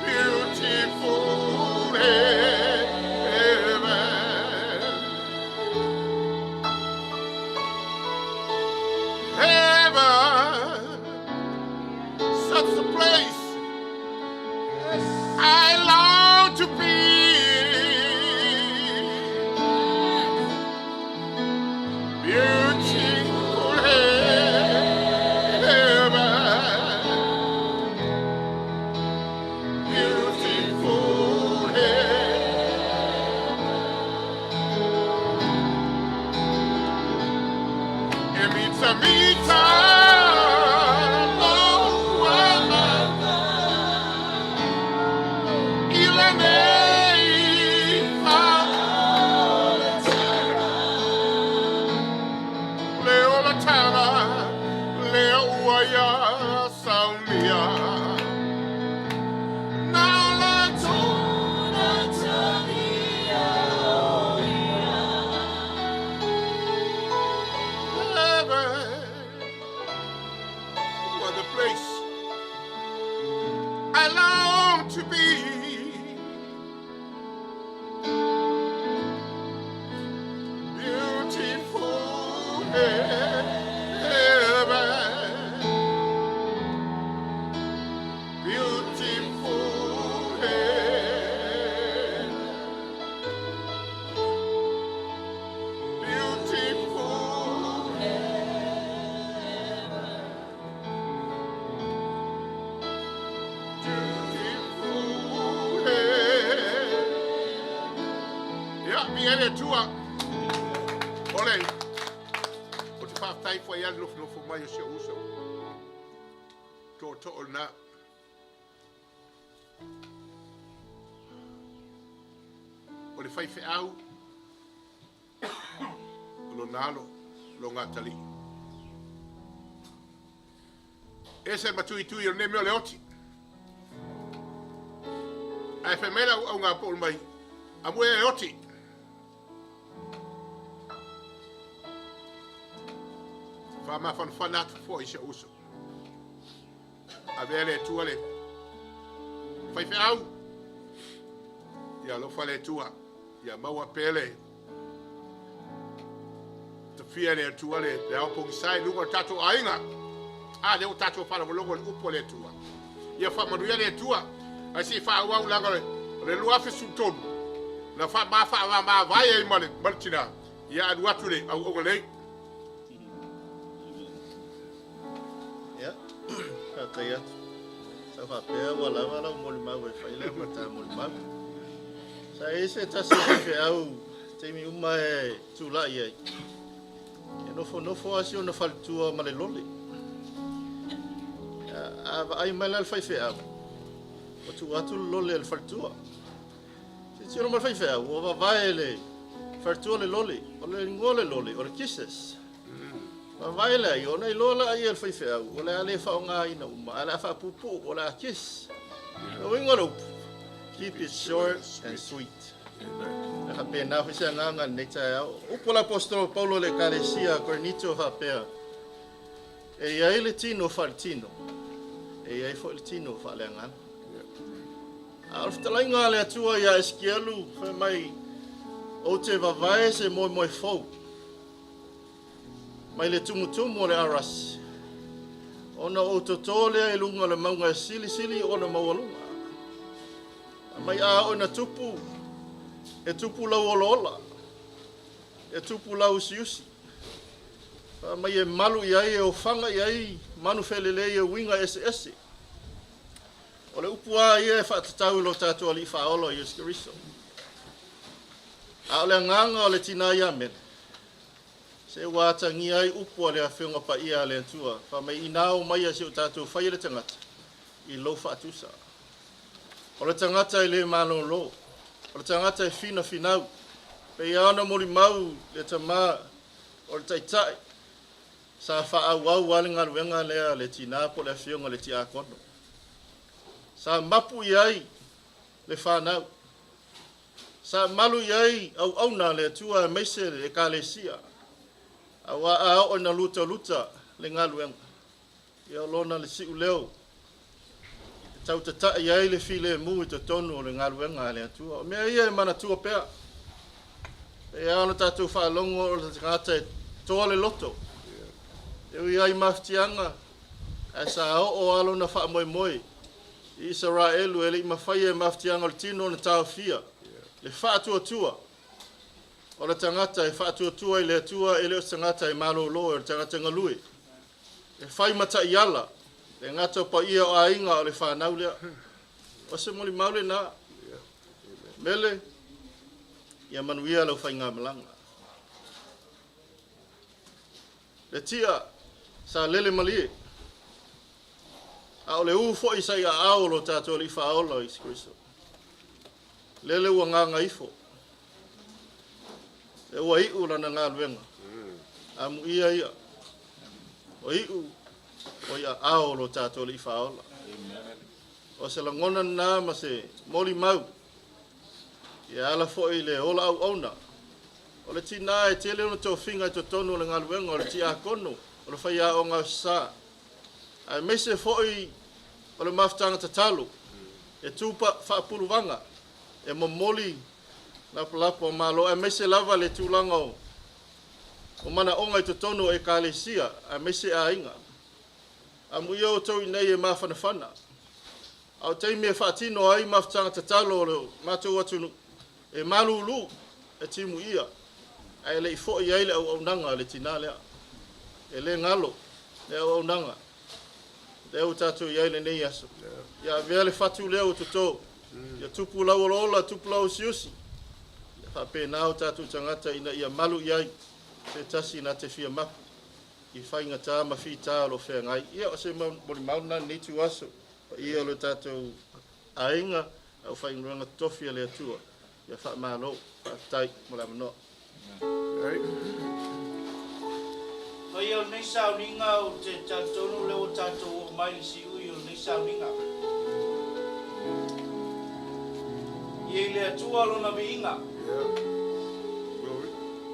Beautiful heaven. Heaven, such a place I long to Ia, viia le Atua. O le, ou te faafetai foi ia le nofonofo mai o si ou uso. Tootoo lena. O le faifeau, o lona alo, lona atalii. Ese le matuitui o lenei mea o le oti. Ae fai mai lau auga po mai, amu e oti. Faamafanafana atu foi si ou uso. Avea le Atua le faifeau. Ia alofa le Atua. Ia maua pea le tafia le Atua le, le ao pogisa i luga o le tatou aiga. A lea ua tatou faalogologo i le upu a le Atua. Ia faamanuia le Atua. Ae se i faaauau leaga o le, o le 2013 na faamavae ai ma le, ma le tina. Ia alu atu le auauna nei. Ia, faafetai atu. Sa faapea ua lava lau molimau e fai lau mata molimau. Sa i ai se tasi o faifeau taimi uma e tulai ai. E nofonofo lava si ona faletua ma le lole. A vaai mai la le faifeau, ua tuu atu le lole a le faletua. Tilotilo mai le faifeau, ua vavae le faletua le lole. O le igoa o le lole, o le Kisses. Vavae lea ia, ona iloa lea ia e le faifeau, o le a le faaaogaina uma, ae o le a faapuupuu, o le a kiss. O le uiga o le upu, keep it short and sweet. E faapena foi se agaga i lenei taeao. O upu a le Aposetolo Paulo i le Ekalesia a Korinito e faapea, E i ai le tino faaletino, e i ai foi le tino faaleagaga. A o le fetalaiga a le Atua ia Esikielu, fai mai, Ou te vavae se moemoe fou mai le tumutumu o le arasi, ona ou totō lea i luga o le mauga e silisili ona maualuga. A mai a oo ina tupu, e tupu lau olaola, e tupu lau usiusi. Fai mai e malu i ai, e ofaga i ai manu felelei e uiga eseese. O le upu lava ia e faatatau i lo tatou Alii Faaola o Iesu Keriso. A o le agaga o le tinā ia Mele, se ua atagia ai upu a le Afioga Paia a le Atua, fai mai, Inā omaia si o tatou faia le tagata i lou faatusa. O le tagata e le malolo, o le tagata e finafinau, pei lava ona molimau le tama o le taitai, Sa faaauau lava le galuega lea a le tinā po o le afioga i le tiakono. Sa mapu i ai le fanau. Sa malu i ai auauna a le Atua aemaise le Ekalesia. Aua a oo ina lutaluta le galuega, ia o lona le siuleo e tau tata'i ai le filemu i totonu o le galuega a le Atua. O mea ia e manatua pea. E ao ona tatou faalogo o le tagata e toa le loto. E ui ai mafatiaga, ae sa oo lava lona faamoemoe i Isaraelu e le i mafaia e mafatiaga o le tino ona taofia le faatuatua o le tagata e faatuatua i le Atua e le o se tagata e malolo, o le tagata galue. E fai ma taiala le gata o paia o aiga o le fanau lea. O se molimau lena. Mele, ia manuia lau faigamalaga. Le tia sa lele malie, a o le u foi sa i aao o lo tatou Alii Faaola o Iesu Keriso. Lele ua gaga ifo, le ua iu lana galuega, amuia ia, o iu o i aao o lo tatou Alii Faaola. O se lagona lena ma se molimau ia ala foi i le ola auauna. O le tinā e tele ona tofiga i totonu o le galuega o le tiakono, o le faiaoga o sa, aemaise foi o le mafutaga tatalo e tu faapuluvaga e momoli lapalapa o Malo, aemaise lava le tulaga o manaoga i totonu o Ekalesia, aemaise aiga. Amuia outou i inei e mafanafana. A o taimi e faatino ai mafutaga tatalo o le matou atunuu, e malulu e timuia, ae le i foi ai le auaunaga a le tinā lea. E le galo le auaunaga lea ua tatou i ai lenei aso. Ia avea le fatu lea ua totō. Ia tupu lau olaola, tupu lau usiusi. Faapena o tatou tagata ina ia malu i ai se tasi na te fia mapu i faigata ma fita o lo o feagai. Ia o se molimau lena i lenei ituaso, paia o lo tatou aiga, aufaigaluega totofi a le Atua. Ia faamalo, faafetai mo le avanoa. Paia o lenei sauniga, ou te talitonu lea ua tatou oo mai i le siui o lenei sauniga. Ia i le Atua lona viiga.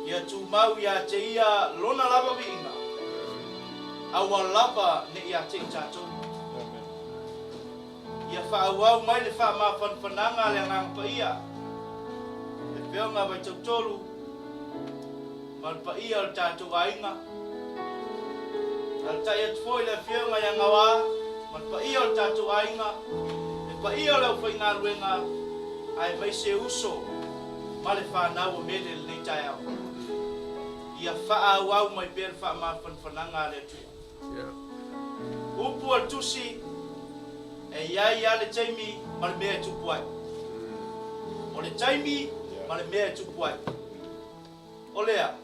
Ia tumau ia te ia lona lava viiga, aua lava ne i ate i tatou. Ia faaauau mai le faamafanafanaga a le Agaga Paia, le Afioga Vaitautolu ma le paia o le tatou aiga. Alaalatai atu foi le Afioga ia Gaoa ma le paia o le tatou aiga, le paia o le aufaigaluega, aemaise uso ma le fanau o Mele i lenei taeao. Ia faaauau mai pea le faamafanafanaga a le Atua. Upu a le Tusi, E i ai lava le taimi ma le mea e tupu ai. O le taimi ma le mea e tupu ai. O lea,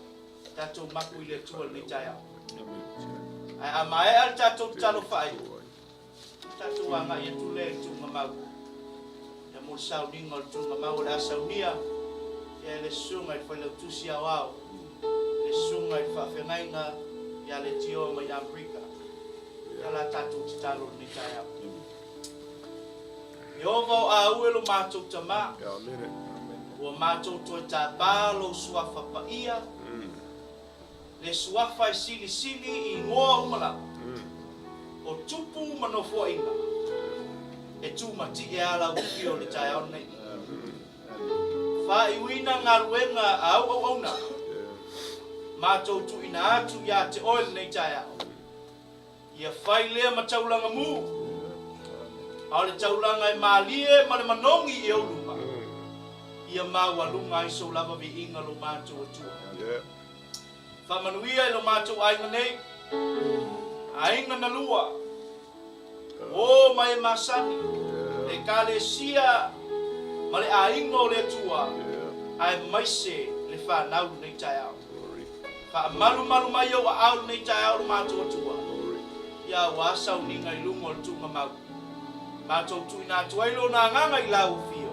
tatou mapu i le Atua i lenei taeao. Ae a maea le tatou tatalo faaiu, tatou agai atu lea i le tuugamau. Ia mo le sauniga o le tuugamau o le a saunia ia e le Susuga i le Failautusi Aoao, le Susuga i le Faafeagaiga ia Leitioa mai Amerika. Ia la tatou tatalo i lenei taeao. Ieova o au e lo matou Tamā, ua matou toe tāpā lou suafa paia, le suafa e silisili i igoa uma lava, o tupu ma nofoaiga, e tumatie a lau afio i le taeao lenei. Faaiuina galuega a au auauna, matou tuuina atu ia te oe lenei taeao. Ia fai lea ma taulaga mu, a o le taulaga e malie ma le manogi i ou luma, ia maualuga ai sou lava viiga lo matou Atua. Faamanuia i lo matou aiga nei, aiga na lua, o ma e masani, le Ekalesia ma le aiga o le Atua, aemaise le fanau lenei taeao. Faamalumalu mai ou aao i lenei taeao lo matou Atua, ia aua sauniga i luga o le tuugamau. Matou tuuina atu ai Lona Agaga i lau afio,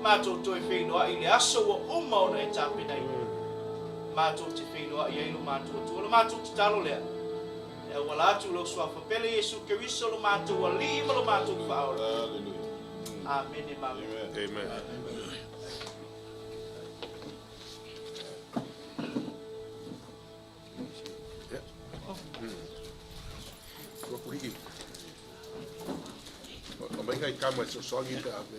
matou toe feiloai i le aso ua uma ona e tapenaina. Matou te feiloai ai lo matou Atua. O le matou tatalo lea, e auala atu i lou Suafa pele Iesu Keriso lo matou Alii ma lo matou Faaola. Amene ma amene. Amen. O mai ngai kama e sosoagi pe a me.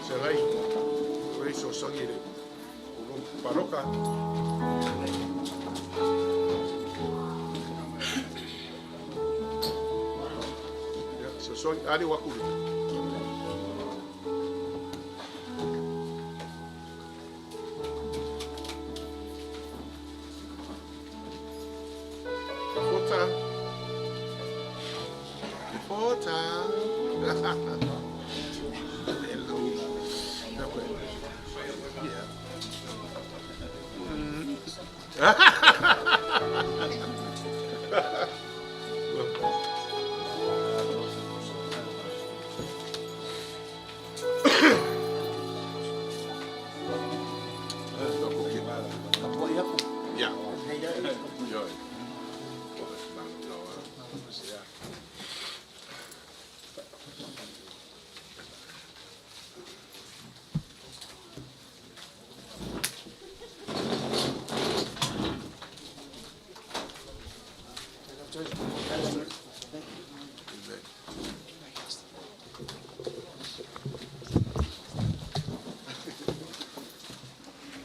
Se ngai, o ei sosoagi le o paloka. Sosoagi, ali wakuli. Fota. Fota. Yeah.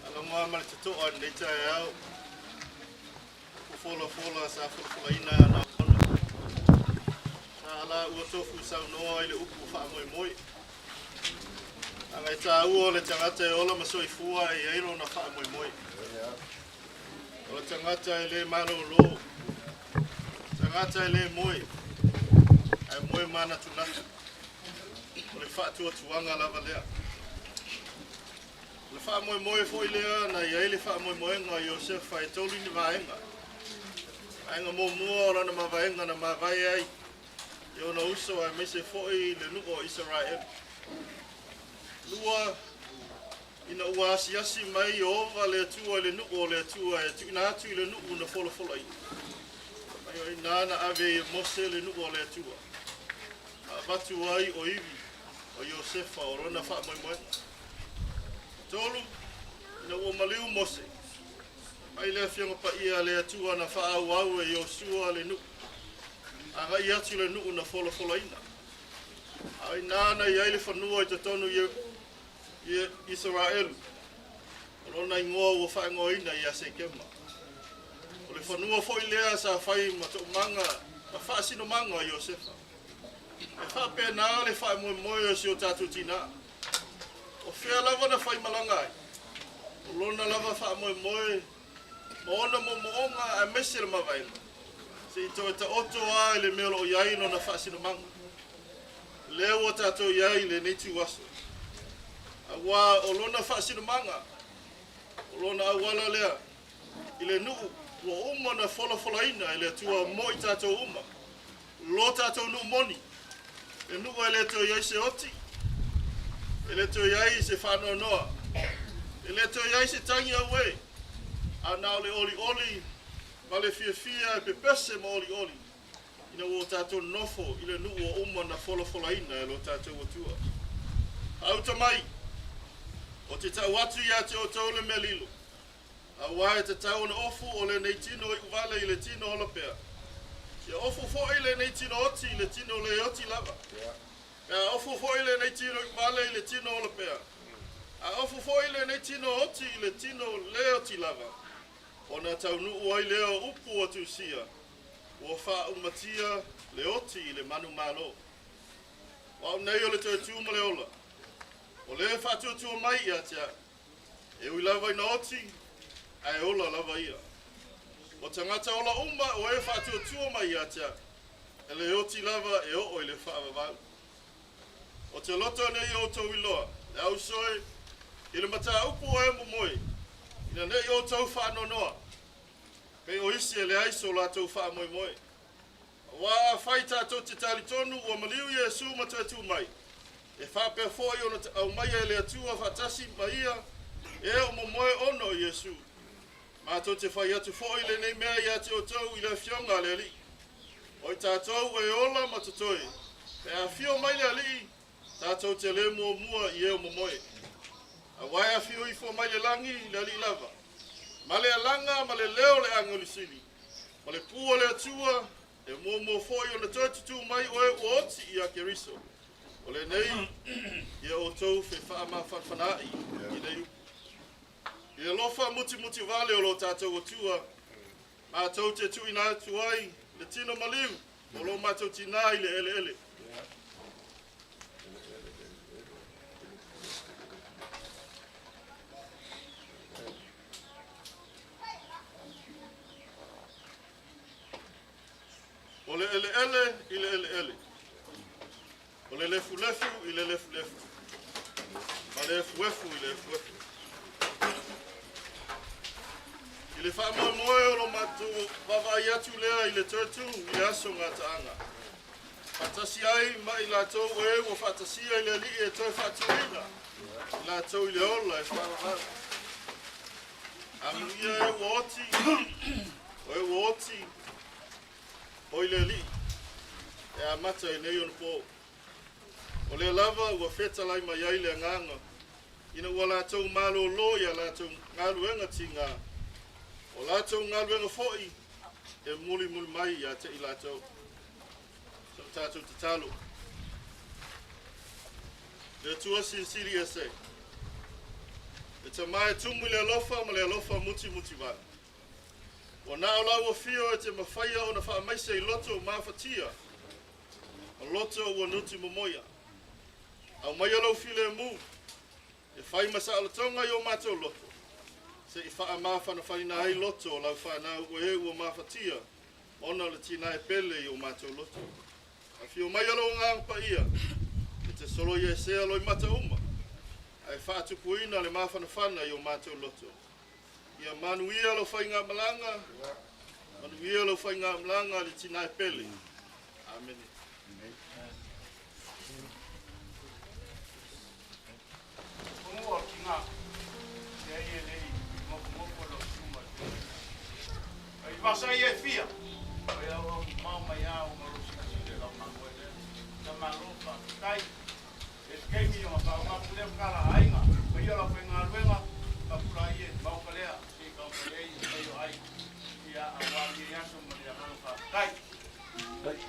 Alongoa ma le totoa i lenei taeao, o folafola sa folafolaina na ona. Sa ala ua tofu saunoa i le upu faamoemoe. Aga e tāua o le tagata e ola ma soifua e i ai lona faamoemoe. O le tagata e le malolo, tagata e le moe, ae moe manatunatu. O le faatuatuaga lava lea. O le faamoemoe foi lea na i ai le faamoemoega o Iosefa e tolu ni vaega. Vaega muamua o lana mavaega na mavae ai i ona uso aemaise foi le nuu o Isaraelu. Lua, ina ua asiasi mai Ieova le Atua i le nuu o le Atua e tuuina atu i le nuu na folafolaina. Mai o i na ave ai e Mose le nuu o le Atua. Ma avatu ai o ivi o Iosefa o lona faamoemoega. Tolu, ina ua maliu Mose. Mai le afioga paia le Atua na faaauau e Iosua le nuu. Agai atu le nuu na folafolaina. A o ina na i ai le fanua i totonu i Isaraelu. O lona igoa ua faaigoaina ia Sekema. O le fanua foi lea sa fai ma toomaga ma faasinomaga o Iosefa. E faapena le faamoemoe o si o tatou tinā. O fea lava na fai malaga ai. O lona lava faamoemoe ma ona moomooga aemaise le mavaega. Se i toe taoto a i le mea o loo i ai lona faasinomaga. Lea ua tatou i ai i lenei tuaso. Auā o lona faasinomaga, o lona auala lea, i le nuu ua uma na folafolaina e le Atua mo i tatou uma. Lo tatou nuu moni, le nuu e le toe i ai se oti, e le toe i ai se faanoanoa, e le toe i ai se tagi auē, a na o le olioli ma le fiafia e pepese ma olioli, ina ua tatou nofo i le nuu ua uma na folafolaina e lo tatou Atua. Auta mai, o te tau atu ia te outou le mea lilo, auā e tatau ona ofu o lenei tino iuvale i le tino ola pea. Ia ofu foi lenei tino oti i le tino le oti lava. Pe a ofu foi lenei tino iuvale i le tino ola pea. A ofu foi lenei tino oti i le tino le oti lava. Ona taunuu ai lea o upu o tusia, ua faaumatia le oti i le manumalo. O au nei o le toe tu ma le ola. O le faatuatua mai ia te au. E ui lava ina oti, ae ola lava ia. O tagata ola uma o e faatuatua mai ia te au. E le oti lava e oo i le faavavau. O te loto nei outou iloa, le ausoe, i le mataupu o e momoe, ina nei outou faanoanoa, pei o isi e leai so latou faamoemoe. Auā afai tatou te talitonu ua maliu Iesu ma toe tu mai, e faapea foi ona aumaia e le Atua faatasi ma ia e o momoe ona o Iesu. Matou te fai atu foi lenei mea ia te outou i le afioga a le Alii. O i tatou e ola ma totoe, pe afio mai le Alii, tatou te le muamua i e o momoe. Auā e afio ifo mai le lagi le Alii lava, ma le alaga ma le leo o le agelu sili, ma le pu o le Atua, e muamua foi ona toe tutū mai o e ua oti ia Keriso. O lenei, ia outou fefaamafanafanaai i nei upu. I alofa mutimuti vale o lo tatou Atua, matou te tuuina atu ai le tino maliu o lo matou tinā i le eleele. O le eleele i le eleele. O le lefulefu i le lefulefu. Ma le efuefu i le efuefu. I le faamoemoe o lo matou vaavaai atu lea i le toe tu i le aso gataaga. Faatasi ai ma i latou o e ua faatasia i le Alii e toe faatuina, i latou i le ola e faavavau. Amuia e ua oti, o e ua oti, o i le Alii, e amata i nei ona po. O lea lava ua fetalai mai ai le agaga, ina ua latou malōlō ia latou galuega tigā. O latou galuega foi e mulimuli mai ia te i latou. So tatou tatalo. Le Atua silisili ese. Le Tamā e tumu i le alofa ma le alofa mutimuti vale. Ua na o lau afio e te mafaia ona faamaise i loto mafatia. O loto ua nuti momoia. Aumaia lau filemu e fai ma saolotoga i o matou loto. Se i faamafanafanaina ai loto o lau fanau o e ua mafatia ona o le tinā e pele i o matou loto. Afio mai lou agaga paia e te Soloiesea loimata uma, ae faatupuina le mafanafana i o matou loto. Ia manuia lau faigamalaga, manuia lau faigamalaga le tinae pele. Amene. Kongo o tinga, te ai e lei, moku moku lo suma. Ai vasa i e fia, ai au au mau mai au ma lo sila sila lau mango e lea. Ta malo pa tai, e te keimi o ngā ngā pule kala ainga, pa ia lau whainga luenga, ka pula i e mau kalea, se ka o ei e o ai. Ia a wā i e aso ma lea hanga pa tai. Ai.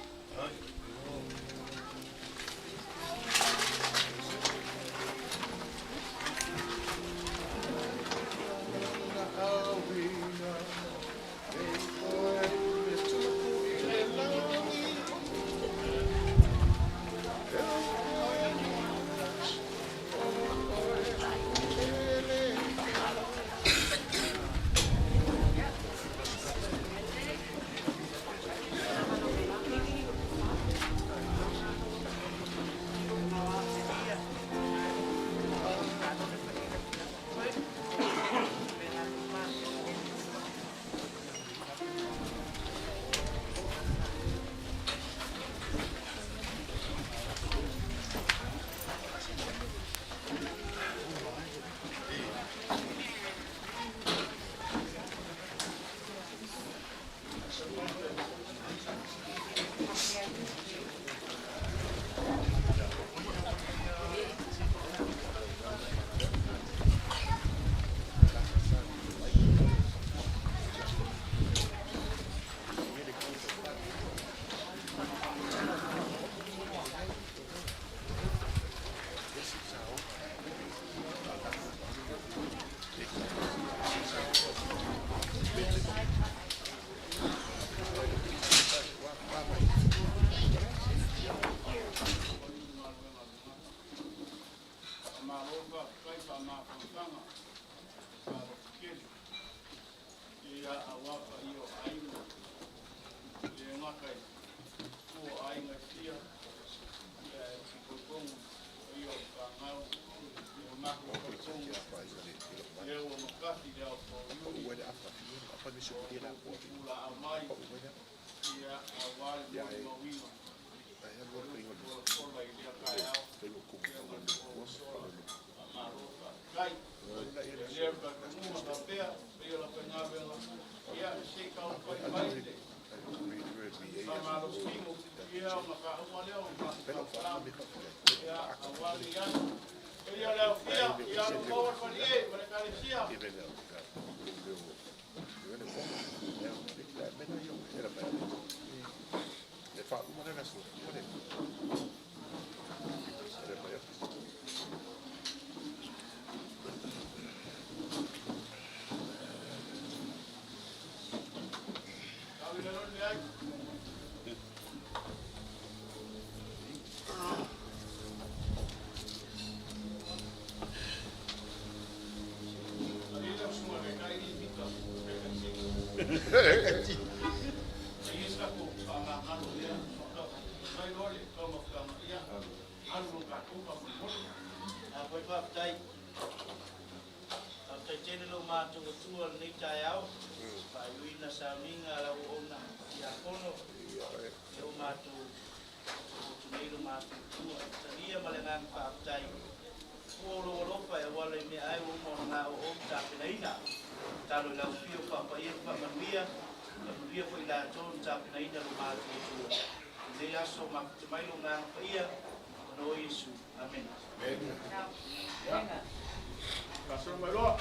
Amen. Amen. Pastor Mailoa.